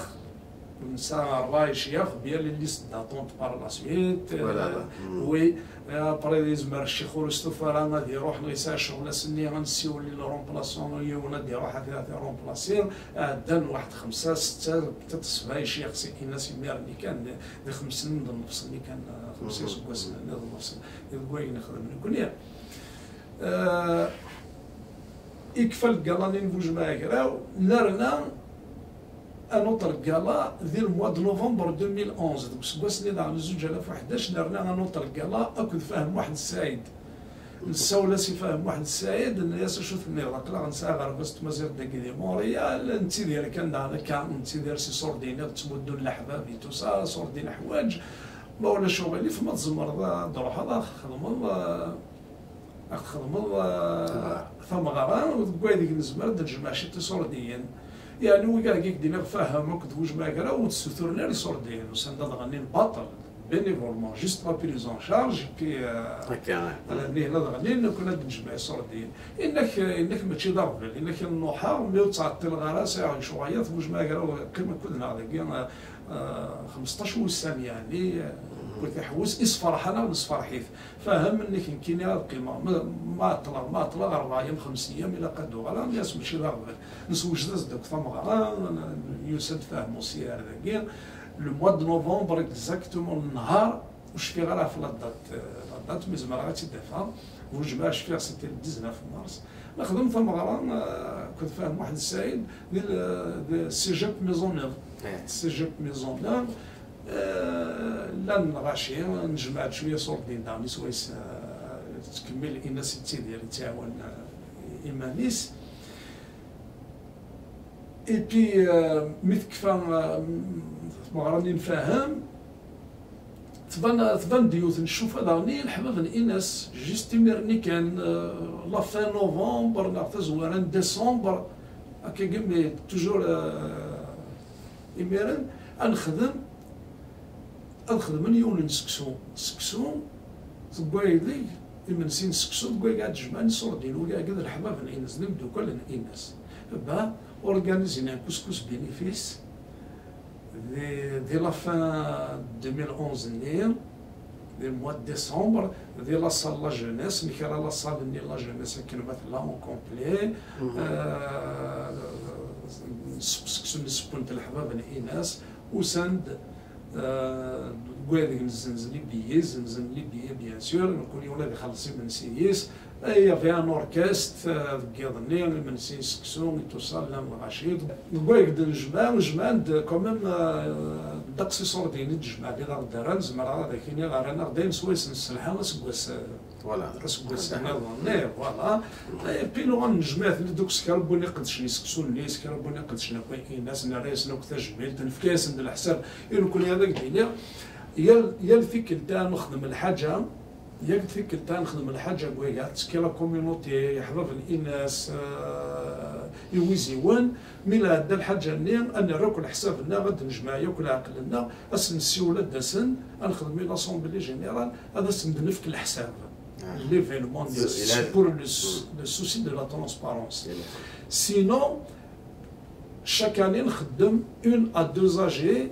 nesɛa rebɛa yecyax, bien les listes d'attente par la suite. Voilà, Euh, bah. Hmm. Oui, euh, après yezmer ccix ur yestufa ara ad iruḥ, neɣ yesɛa ccɣel ass-nni, ad nessiwel i le remplaçant, yiwen ad iruḥ ad, ad t-remplacer. Ɛeddan waḥed xemsa, setta, peut-être sebɛa yecyax si Inas imir-nni kan, di, di xems snin d nnefs-nni kan, xemsa iseggasen-nni d nnefs, deg wayen nexdem nekkni. Euh, ikfa lgala-nni n Bujmaɛ Agraw, nerna un autre gala di le mois de novembre deux mille onze, deg useggas-nni daɣen zuǧ alaf u ḥdac, nerna un autre gala akked Fahem Muḥend Saɛid. Nessawel-as i Fahem Muḥend Saɛid, nenna-yas acu tenniḍ, aql-aɣ nesɛa aɣerbaz n tmaziɣt dagi di Montréal, nettidir kan daɣen akka, nettidir s iṣurdiyen i ɣ-ttmuddun leḥbab et tout ça, iṣurdiyen ḥwaǧ, ma ulac uɣilif, ma tzemreḍ ad d-truḥeḍ, ad ɣ-txedmeḍ, eh, ad ɣ-txedmeḍ, eh, tameɣra, deg waydeg nezmer ad d-nejmeɛ ciṭ iṣurdiyen. Yeɛni, wigi i k-d-nniɣ, Fahem akked Bujmaɛ Agraw, ur d-ssuturen ara iṣurdiyen, usan-d ad ɣennin baṭel, bénévolement, juste la prise en charge, et puis, euh, Akka, ouais. Ala, nihna ad ɣennin, nekkni ad d-nejmeɛ iṣurdiyen. Inna-k, inna-k mačči d aɣbel, inna-k nruḥ, mi ur ttɛeṭṭileɣ ara, sɛiɣ lecɣal, Bujmaɛ Agraw, qqim akked-neɣ dagi, euh, euh, xmesṭac wussan, yeɛni, euh, wwet iḥewwes, isferḥ-aneɣ, nesferḥ-it. Fahem, nnek nekkini ad qqimeɣ, ma, ma ɛeṭṭleɣ, ma ɛeṭṭleɣ rebɛa yyam, xems yyam, ilaq ad d-uɣaleɣ, nniɣ-as mačči d aɣbel. Neswejed-as-d akk tameɣra, n-, yusa-d Fahem aussi ar dagi. Le mois de novembre, exactement, nnhar, Ur cfiɣ ara ɣef la date, la date, mais zemreɣ ad tt-id-afeɣ. Bu jmaɛ cfiɣ, c'était le dix-neuf mars. Nexdem tameɣra, euh, akked Fahem Muḥend Saɛid, di le, di cégep Maisonneuve. Cégep Maisonneuve, euh, llan lɣaci, nejmeɛ-d cwiya s ordinateur, swayes, euh, tettkemmil Ines yettidir, yettɛawan, euh, iman-is. Et puis, euh, mi tekfa, euh, tmeɣra-nni n Fahem, tban, tban-d yiwet n ccufa daɣen i leḥbab n Ines, juste imir-nni kan, euh, la fin novembre neɣ tazwara n décembre, akkagi, mais toujours, euh, imiren, ad nexdem, ad xedmen yiwen n seksu. Seksu, deg wayeg, imensi n seksu, deg wayeg ad jemɛen iṣurdiyen, wigi d leḥbab n Ines, d imeddukal n Ines. Bah, organizin un couscous bénéfice, di, di la fin deux mille onze-nni, di mois de décembre, di la salle la jeunesse, nekra la salle-nni la jeunesse akken ma tella en complet. Euh, seksu-nni sewwen-t leḥbab n Ines, usan-d, euh, deg wadeg nzenzen les billets, zenzen les billets, bien sûr, nekkni ula d ixelleṣ imensi-is. Il y avait un orchestre, euh, deg yiḍ-nni, imensi n seksu, et tout ça, llan lɣaci. Deg wayeg d-nejmeɛ, jemɛen-d quand même, euh, ddeqs iṣurdiyen i d-jemɛen, di la dara, zemreɣ ad ak-iniɣ, rran-aɣ-d ayen swayes nesselḥa aseggas, euh, aseggas nniḍen, eh, voilà. Et puis nuɣal nejmeɛ-ten-id akk s kra n win iqedcen i seksu-nni, s kra n win iqedcen akk i Ines, nerra-yasen akk tajmilt, nefka-yasen-d leḥsab i nekkni, ad ak-d-iniɣ, yal, yal tikkelt ara nexdem lḥaǧa, Yak tikkelt-a nexdem lḥaǧa n wayeg, tettekki la communauté, iḥbaben-ines, euh, iwiziwen, mi la tɛedda lḥaǧa-nni, ad nerr akk leḥsab-nneɣ, ad d-nejmeɛ yakk leɛqel-nneɣ, ad sen-nessiwel ad d-asen, ad nexdem une assemblée générale, ad asen-d-nefk leḥsab. L'événement, pour le, le souci de la transparence. Sinon, chaque année, nxeddem une à deux A G,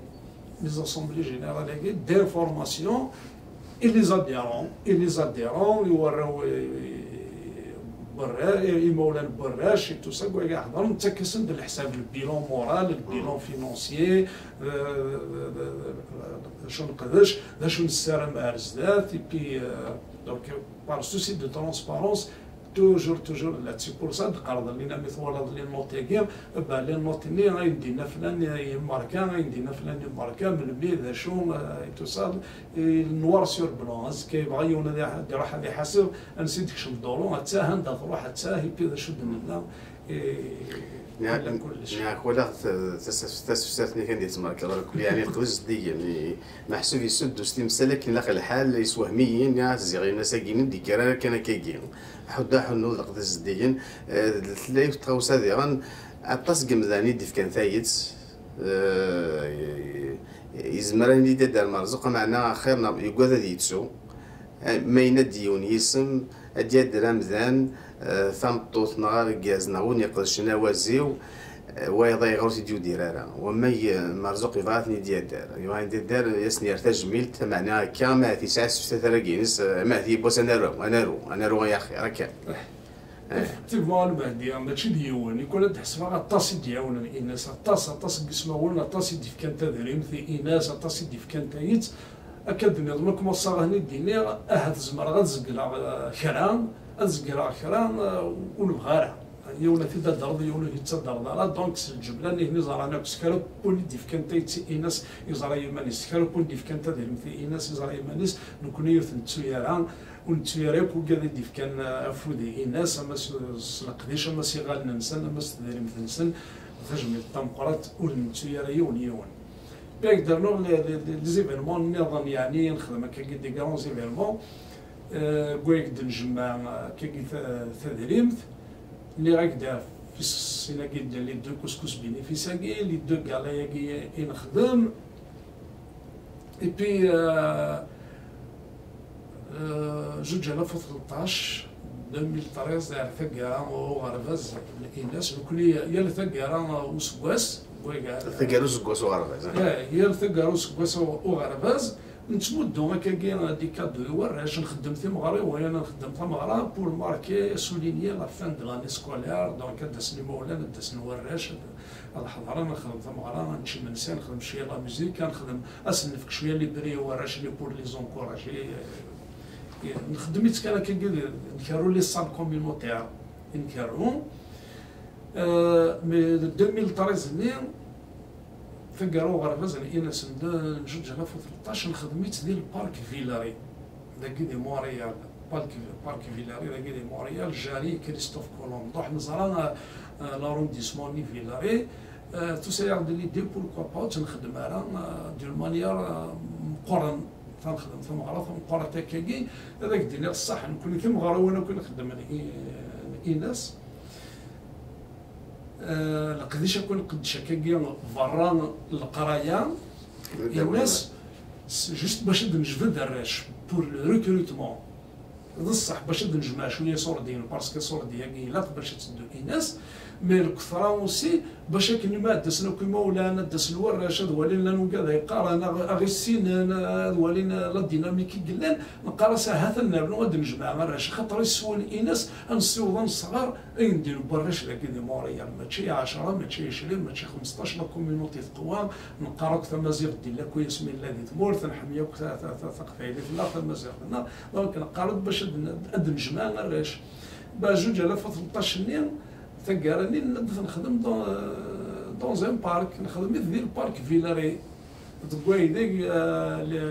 les assemblées générales d'information, et les adhérents, et les adhérents, i warraw, eh, n warrac, eh, imawlan n warrac, et tout ça, quoi, ḥeḍren, nettak-asen-d leḥsab, le bilan moral, le bilan financier, euh, d acu neqdec, d acu nessaram ar zdat, et puis, euh, donc, par souci de transparence, Toujours, toujours, la, c'est pour ça d-qqareɣ, lina mi twalaḍ les notes-agi, bah, les notes-nni, ayen d-yenna flan yemmerka, ayen d-yenna flan yemmerka, melmi, d acu, euh, et tout ça, et noir sur blanc. Azekka yebɣa yiwen ad iḥ-, ad iruḥ ad iḥaseb, ansi d-tekcem dduru, atta, anda truḥ, atta, et puis d acu d-nenna, et wala kullec. Neɣ walaɣ tasefseft-nni kan di tmerkeḍ, yeɛni leqdic zeddigen, meḥsub yessuddu s timsal akken ilaq lḥal, yeswehm-iyi, nniɣ-as ziɣ ini-as-agi-nni d-yekker ara kan akkagi. Ḥuddu aḥunnu d leqdic zeddigen. Eh, tella yiwet tɣawsa diɣen, aṭas n yemdanen i d-ifkan tayet. Eh, yezmer ad nini d Dda Merzuq, meɛna axir neɣ yugad ad yettu. Eh, ma yenna-d yiwen yisem, ad d-yadder amdan, eh, tameṭṭut neɣ argaz neɣ win iqedcen awaziw, Wayeḍ ayɣer ur t-id-yudir ara? Wamma Merzuq yebɣa ad ten-id-yadder. Yebɣa ad ten-id-yadder, ad asen-yerr tajmilt, meɛna akka, ma ahat yesɛa aseftat ara ines, ma ahat yiwwas ad naru, ad naru, ad naru ay axir, akka. Effectivement, Lmehdi, mačči d yiwen. Nekk ad ḥesbeɣ aṭas i d-iɛawnen Ines, aṭas, aṭas n yismawen, aṭas i d-ifkan tadrimt i Ines, aṭas i d-ifkan tayet. Akka d-nniḍen akk ma ṣṣaɣ-hen i d-iniɣ, ahat zemreɣ ad zegleɣ, eh, kra, ad zegleɣ kra, eh, ur nebɣi ara. Yiwen ad t-id-tadreḍ, yiwen ur t-id-tadreḍ ara. Donc, s lǧebla-nni, ihi ẓran akk s kra n win i d-ifkan tayet i Ines, yeẓra iman-is, s kra n win d-ifkan tadrimt i Ines, yeẓra iman-is, nekkni ur t-nettu ara, ur nettu ara akk wigad i d-ifkan, eh, afud i Ines, ama s, s leqdic, ama s iɣallen-nsen, ama s tedrimt-nsen, tajmilt tameqqrant, ur nettu ara yiwen yiwen. Puis ad d-rnuɣ les, les, les événements nniḍen, yeɛni nexdem akkagi des grands événements, eh, deg wayeg d-njemmeɛ, eh, akkagi ta-, tadrimt. Nniɣ-ak-d ɣef sin-agi d les deux couscous bénéfice-agi, les deux galas-agi i nexdem. Et puis, euh, euh, zuǧ alaf u tleṭṭac, deux mille treize, ar taggara uɣerbaz n Ines, nekkni yal taggara useggas, taggara useggas uɣerbaz, eh, yal taggara useggas uɣerbaz, Nettmuddu akkagi des cadeaux i warrac, nxeddem timeɣriwin, nxeddem tameɣra pour marquer, souligner la fin de l'année scolaire, donc ad d-asen imawlan, ad d-asen warrac, ad, Ad ḥeḍren, ad nexdem tameɣra, ad nečč imensi, ad nexdem cwiya la musique, ad nexdem, ad sen-nefk cwiya les prix i warrac, les pour les encourager. Nxeddem-itt kan akkagi, nkerru les salles communautaires i nkerru. Euh, mais deux mille treize-nni, taggara uɣerbaz n Ines n d-, n zuǧ alaf u tleṭṭac, nxeddem-itt di lpark Villeray, dagi di Montréal. Park, park Villeray, dagi di Montréal, Jarry, Christophe Colomb. Donc, neẓra, euh, euh, l'arrondissement-nni Villeray. Euh, tusa-yaɣ-d l'idée, pourquoi pas, ur tt-nxeddem ara, euh, d'une manière, euh, meqqren. Tanxedem tameɣra tameqqrant akkagi, ad ak-d-iniɣ ṣṣeḥ, nekkni timeɣriwin akk i nxeddem n I-, n Ines. Euh, leqdic akk i nqeddec akkagi berra n leqraya, Ines, s-, juste bac ad nejbed arrac, pour le recrutement. D ṣṣeḥ, bac ad nejmeɛ cwiya iṣurdiyen, parce que iṣurdi-agi ilaq bac ad teddu Ines, mais lketṛa aussi, bac akken ma ad d-asen akk imawlan, ad d-asen warrac, ad walin llan wigad ay qqaren, aɣ-, aɣ-issinen, ad walin la dynamique i yellan, neqqar-as ahat ad nernu ad d-nejmeɛ arrac, axaṭer iswen Ines, ad nessiweḍ ad nesɣer, ayen d-in warrac dagi di Montréal, mačči ɛecṛa, mačči ɛecrin, mačči xemseṭṭac, la communauté teqwa, neqqar akk tamaziɣt d illa akk asmi nella di tmurt, nḥemmel akk ta-, ta-, ta-, taqbaylit-nneɣ, tamaziɣt-nneɣ, donc neqqar-d bac ad n-, ad d-nejmeɛ arrac. Ba zuǧ alaf u tleṭṭac-nni, taggara-nni, nella-d ad t-nexdem dans, dans un parc, nexdem-it di lpark Villeray. Deg waydeg, euh, les,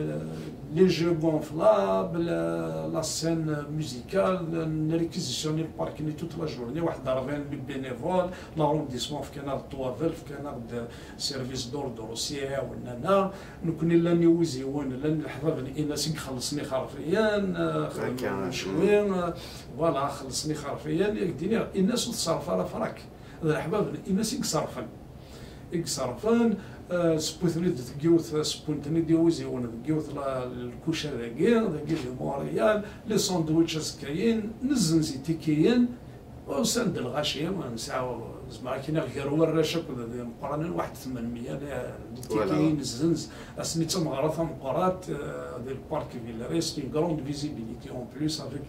les jeux gonflables, euh, la scène musicale, n réquisitionner le parc-nni toute la journée, waḥed rebɛin n bénévoles, l'arrondissement fkan-aɣ-d ṭṭwabel, fkan-aɣ-d service d'ordre aussi, ɛawnen-aneɣ. Nekkni llan iwiziwen, llan leḥbab n Ines i ixellṣen ixerfiyen, euh, xedmen cwi, euh, voilà, xellṣen ixerfiyen, i ak-d-iniɣ, Ines ur teṣṣerref ara frak. D leḥbab n Ines i iṣerrfen. I iṣerrfen, eh, sewwiten-id deg yiwet, sewwen-ten-id iwiziwen deg yiwet la, lkuca dagi, dagi di Montréal, les sandwichs azekka-yin, nezzenz itikiyen, usan-d lɣaci, nesɛa, zemreɣ ad k-iniɣ gar warrac akked d imeqqranen, waḥed tmenmya n, n itikiyen nezzenz, ass-nni d tameɣra tameqqrant, eh, di le parc Villeray, c'est une grande visibilité en plus avec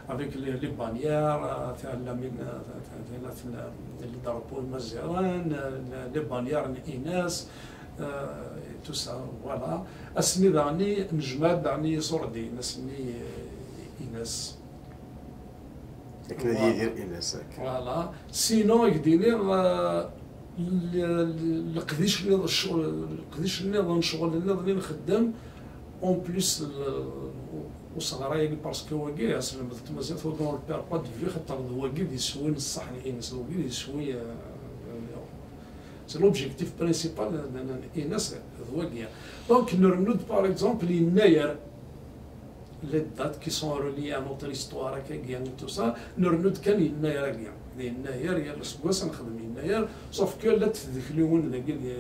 avec les, les bannières, euh, tiɛellamin, euh, ti-, ti-, ti-, les drapeaux imaziɣen, euh, les, les bannières n Ines, euh, et tout ça, voilà. Ass-nni daɣen i nejmeɛ-d daɣen iṣurdiyen, ass-nni, euh, Ines. Akken ad yidir Ines, akka. Voilà. Sinon, i k-d-iniɣ, euh, l-, l-, leqdic nniḍen, ccɣel, leqdic nniḍen, ccɣel nniḍen i nxeddem, en plus, l-, useɣray-agi, parce que wagi, aselmed n tmaziɣt, wagi on le perd pas de vue, xaṭer d wagi d iswi n ṣṣeḥ n Ines, d wagi d iswi, euh, c'est l'objectif principal n, n, n Ines, d wagi. Donc, nrennu-d, par exemple, yennayer, les dates qui sont reliées à notre histoire, akkagi, et tout ça, nrennu-d kan yennayer-agi. Yennayer, yal aseggas ad nexdem yennayer, sauf que llant tdukliwin dagi di,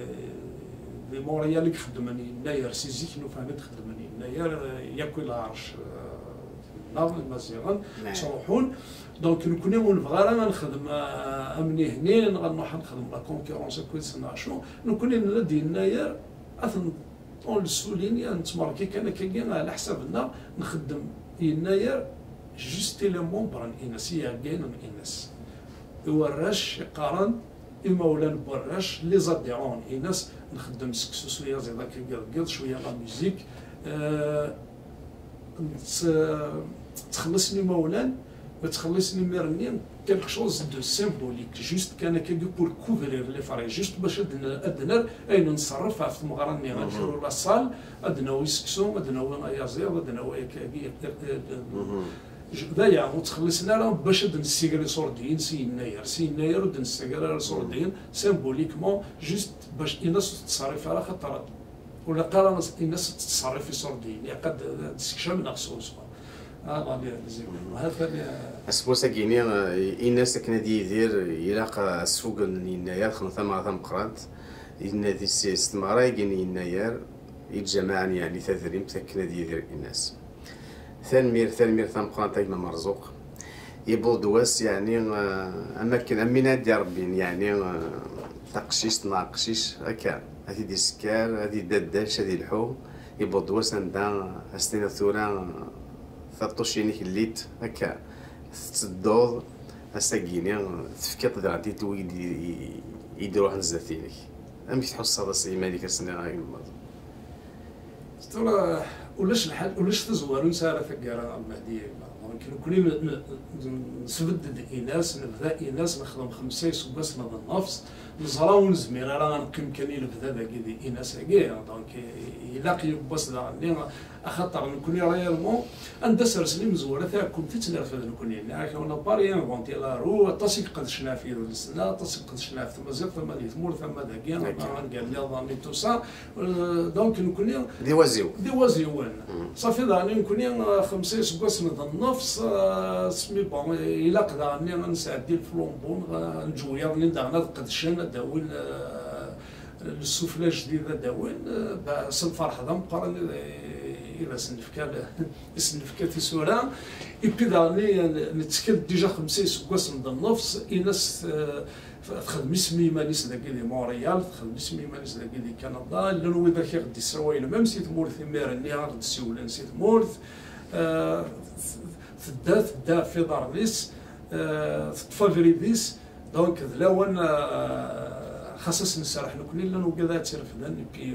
di Montréal i ixeddmen yennayer, si zik n ufan i d-xeddmen yennayer, eh, yakk i lɛerc, eh, nneɣ imaziɣen, ttruḥun. Donc, nekkni ur nebɣi ara ad nexdem, eh, amnihni, neɣ ad nruḥ ad nexdem la concurrence akked-sen neɣ acu. Nekkni nella-d yennayer, ad ten- On le souligne, nettmerki kan akkagi, ɛla ḥsab-nneɣ, nxeddem yennayer, juste i les membres n Ines, i yiɛeggalen n Ines. I warrac iqqaren, imawlan n warrac, les adhérents n Ines, nxeddem seksu s uyaziḍ akkagi deg yiḍ, cwiya la musique, euh, nett-, ttxelliṣen imawlan, ma ttxelliṣen imir-nni, quelque chose de symbolique, juste kan akkagi pour couvrir les frais, juste bac ad n-, ad nerr ayen nṣerref ɣef tmeɣra-nni, ad nkru la salle, ad nawi seksu, ad nawi ayaziḍ, ad nawi akkagi, d aya, ur ttxelliṣen ara bac ad nessiger iṣurdiyen si yennayer, si yennayer ur d-nessager ara iṣurdiyen, symboliquement, juste bac Ines ur tettṣerrif ara, xaṭer ur ilaq ara Ines ad tettṣerrif iṣurdiyen, ilaq ad d-, ad d-ssekcam neɣ sweswa. Ah, la, la, la, la, la. Aseggas-agi-ni, eh, Ines akken ad yidir, ilaq, eh, asfugel n yennayer, xedmen tameɣra tameqqrant, yenna di s-, s tmeɣra-agi n yennayer, i lǧamaɛ-nni, yeɛni tadrimt, akken ad yidir Ines. Tanemmirt, tanemmirt tameqqrant a gma Merzuq. Yewweḍ-d wass, yeɛni, eh, am akken, am win ara d-irebbin, yeɛni, eh, taqcict neɣ aqcic, akka, ad t-id-isekker, ad yeddu ad d-, ad ilḥu, yewweḍ-d wass anda, eh, ad s-tiniḍ tura, eh, taṭṭucin-ik llit, akka, tettedduḍ, ass-agi-ni, eh, tefkiḍ daɣen i wid i, i, i d-iruḥen zdat-inek. Amek tḥusseḍ ass iman-ik ass-nni a yemma? Tura ulac lḥal, ulac tazwara ur nesɛi ara taggara a Lmehdi. Donc nekkni n- n- n- nesbedd-d Inas, nebda Inas, nexdem xemsa iseggasen d nnefs, neẓra ur nezmir ara ad neqqim kan i lebda dagi di Inas-agi. Donc ilaq yiwwas daɣen-nni, axaṭer nekkni réellement anda sersen imezwura taɛkumt i tt-nerfed nekkni. Nniɣ-ak on n'a pas rien inventé la roue, aṭas i iqedcen ɣef yidles-nneɣ, aṭas i iqedcen ɣef tmaziɣt, ama di tmurt, ama dagi, ama angal nniḍen et tout ça. Euh, donc nekkni D iwaziwen. D iwaziwen. Safi daɣen nekkni, euh, xemsa iseggasen d nnefs, euh, asmi bon, ilaq daɣen ad nesɛeddi lflombu, euh, neǧ wiyaḍ-nni daɣen ad qedcen, ad d-awin, euh, le souffle ajdid ad d-awin, euh, ba- s lferḥ d ameqqran i, i d asen-nefka, i sen-nefka tisura. Et puis daɣen nettkel déjà xemsa iseggasen d nnefs, Inas, euh, texdem isem i yiman-is dagi di Montréal, texdem isem i yiman-is dagi di Canada, llan widak i ɣ-d-issawalen même si tmurt imir-nni, a ɣ-d-siwlen si tmurt. Euh, tedda, tedda ɣef iḍarren-is, euh, teṭṭef abrid-is. Donc d lawan, euh, xas ad s-nserreḥ nekkni, llan wigad ad tt-irefden, et puis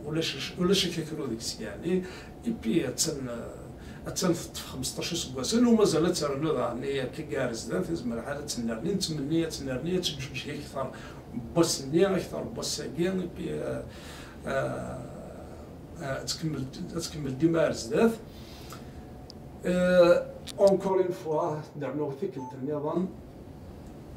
ulac, ulac akakru deg-s, yeɛni. Et puis attan, euh, attan teṭṭef xmesṭac iseggasen, u mazal ad ternu daɣen akka ar zdat, tezmer lḥal ad tennerni, nettmenni ad tennerni, ad teǧǧuǧǧeg akter n wass-nni, akter n wass-agi, et puis, euh, euh, euh, ad tkemmel, ad tkemmel dima ar zdat. Euh, encore une fois, nernu tikkelt nniḍen.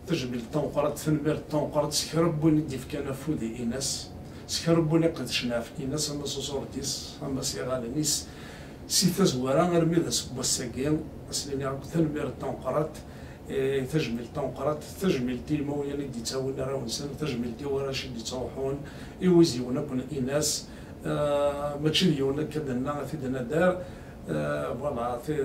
Tajmilt tameqqrant, tanemmirt tameqqrant s kra n win i d-yefkan afud i Inas, s kra n win iqedcen ɣef Inas, ama s uṣurdi-s, ama s yiɣallen-is, si tazwara armi d aseggas-agi, ad s-nini akk tanemmirt tameqqrant, eh, tajmilt tameqqrant, tajmilt i yimawlan i d-yettawin arraw-nsen, tajmilt i warrac i d-yettruḥun, i wiziwen akk n Inas, eh, mačči d yiwen akka d-nenna, ad t-id-nader, eh, voilà, t-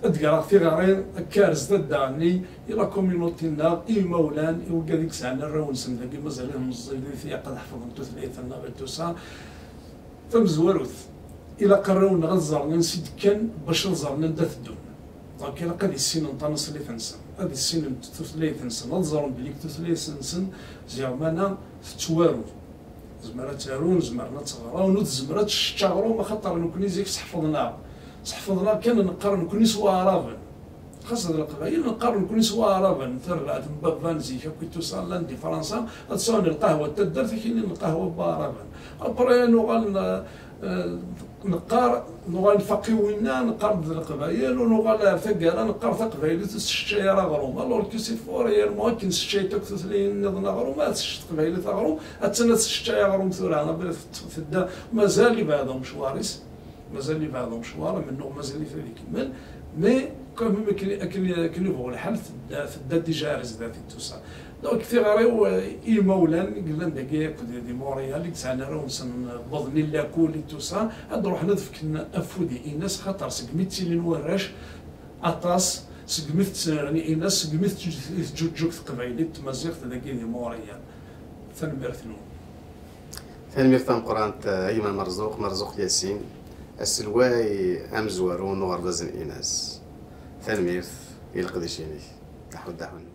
ad d-greɣ tiɣri akka ar zdat daɣen-nni i la communauté-nneɣ, i yimawlan, i wigad i yesɛan arraw-nsen dagi mazal-iten meẓẓiyit, ilaq ad ḥefḍen tutlayt-nneɣ et tout ça. Tamezwarut, ilaq arraw-nneɣ ad ẓren ansi d-kkan bac ad ẓren anda teddun. Donc ilaq ad issinen tanaṣlit-nsen, ad issinen tutlayt-nsen, ad ẓren belli deg tutlayt-nsen ziɣ mana tettwaru. Tezmer ad taru, zemren ad teɣren, ur tezmer ad tessečč aɣrum, axaṭer nekkni zik sḥefḍen-aɣ. Sḥefḍen-aɣ kan neqqar nekkni s waɛraben. Xas d leqbayel neqqar nekkni s waɛraben, tarbaɛt n baba n zik akk i tusa llan di Fransa, ad sɛun lqahwa n taddart, akini lqahwa n waɛraben. Après nuɣal n- Eh, neqqar, nuɣal nfaq i winna, neqqar d leqbayel, u nuɣal ar taggara, neqqar taqbaylit ur tesseččay ara aɣrum. Alors que c'est faux, réellement, akken sseččayent akk tutlayin nniḍen aɣrum, ad tessečč teqbaylit aɣrum, attan ad tesseččay aɣrum tura, tedda, mazal yebɛed umecwar-is, mazal yebɛed umecwar, amennuɣ mazal-it ad ikemmel, mais quand même akken, akken, akken yebɣu lḥal, tedda, tedda déjà ar zdat et tout ça. Donc tiɣri-w, eh, i yimawlan i yellan dagi akked di Montréal, i yesɛan arraw-nsen wwḍen i lakul et tout ça, ad ruḥen ad fken afud i Inas, xaṭer segmi ttilin warrac aṭas, segmi tettnerni Inas, segmi teǧǧuǧǧug teqbaylit, tmaziɣt dagi di Montréal. Tanemmirt-nwen. Tanemmirt tameqqrant, eh, a gma Merzuq, Merzuq Yasin, aselway amezwaru n uɣerbaz n Inas. Tanemmirt i leqdic-inek. Daḥu, daḥu.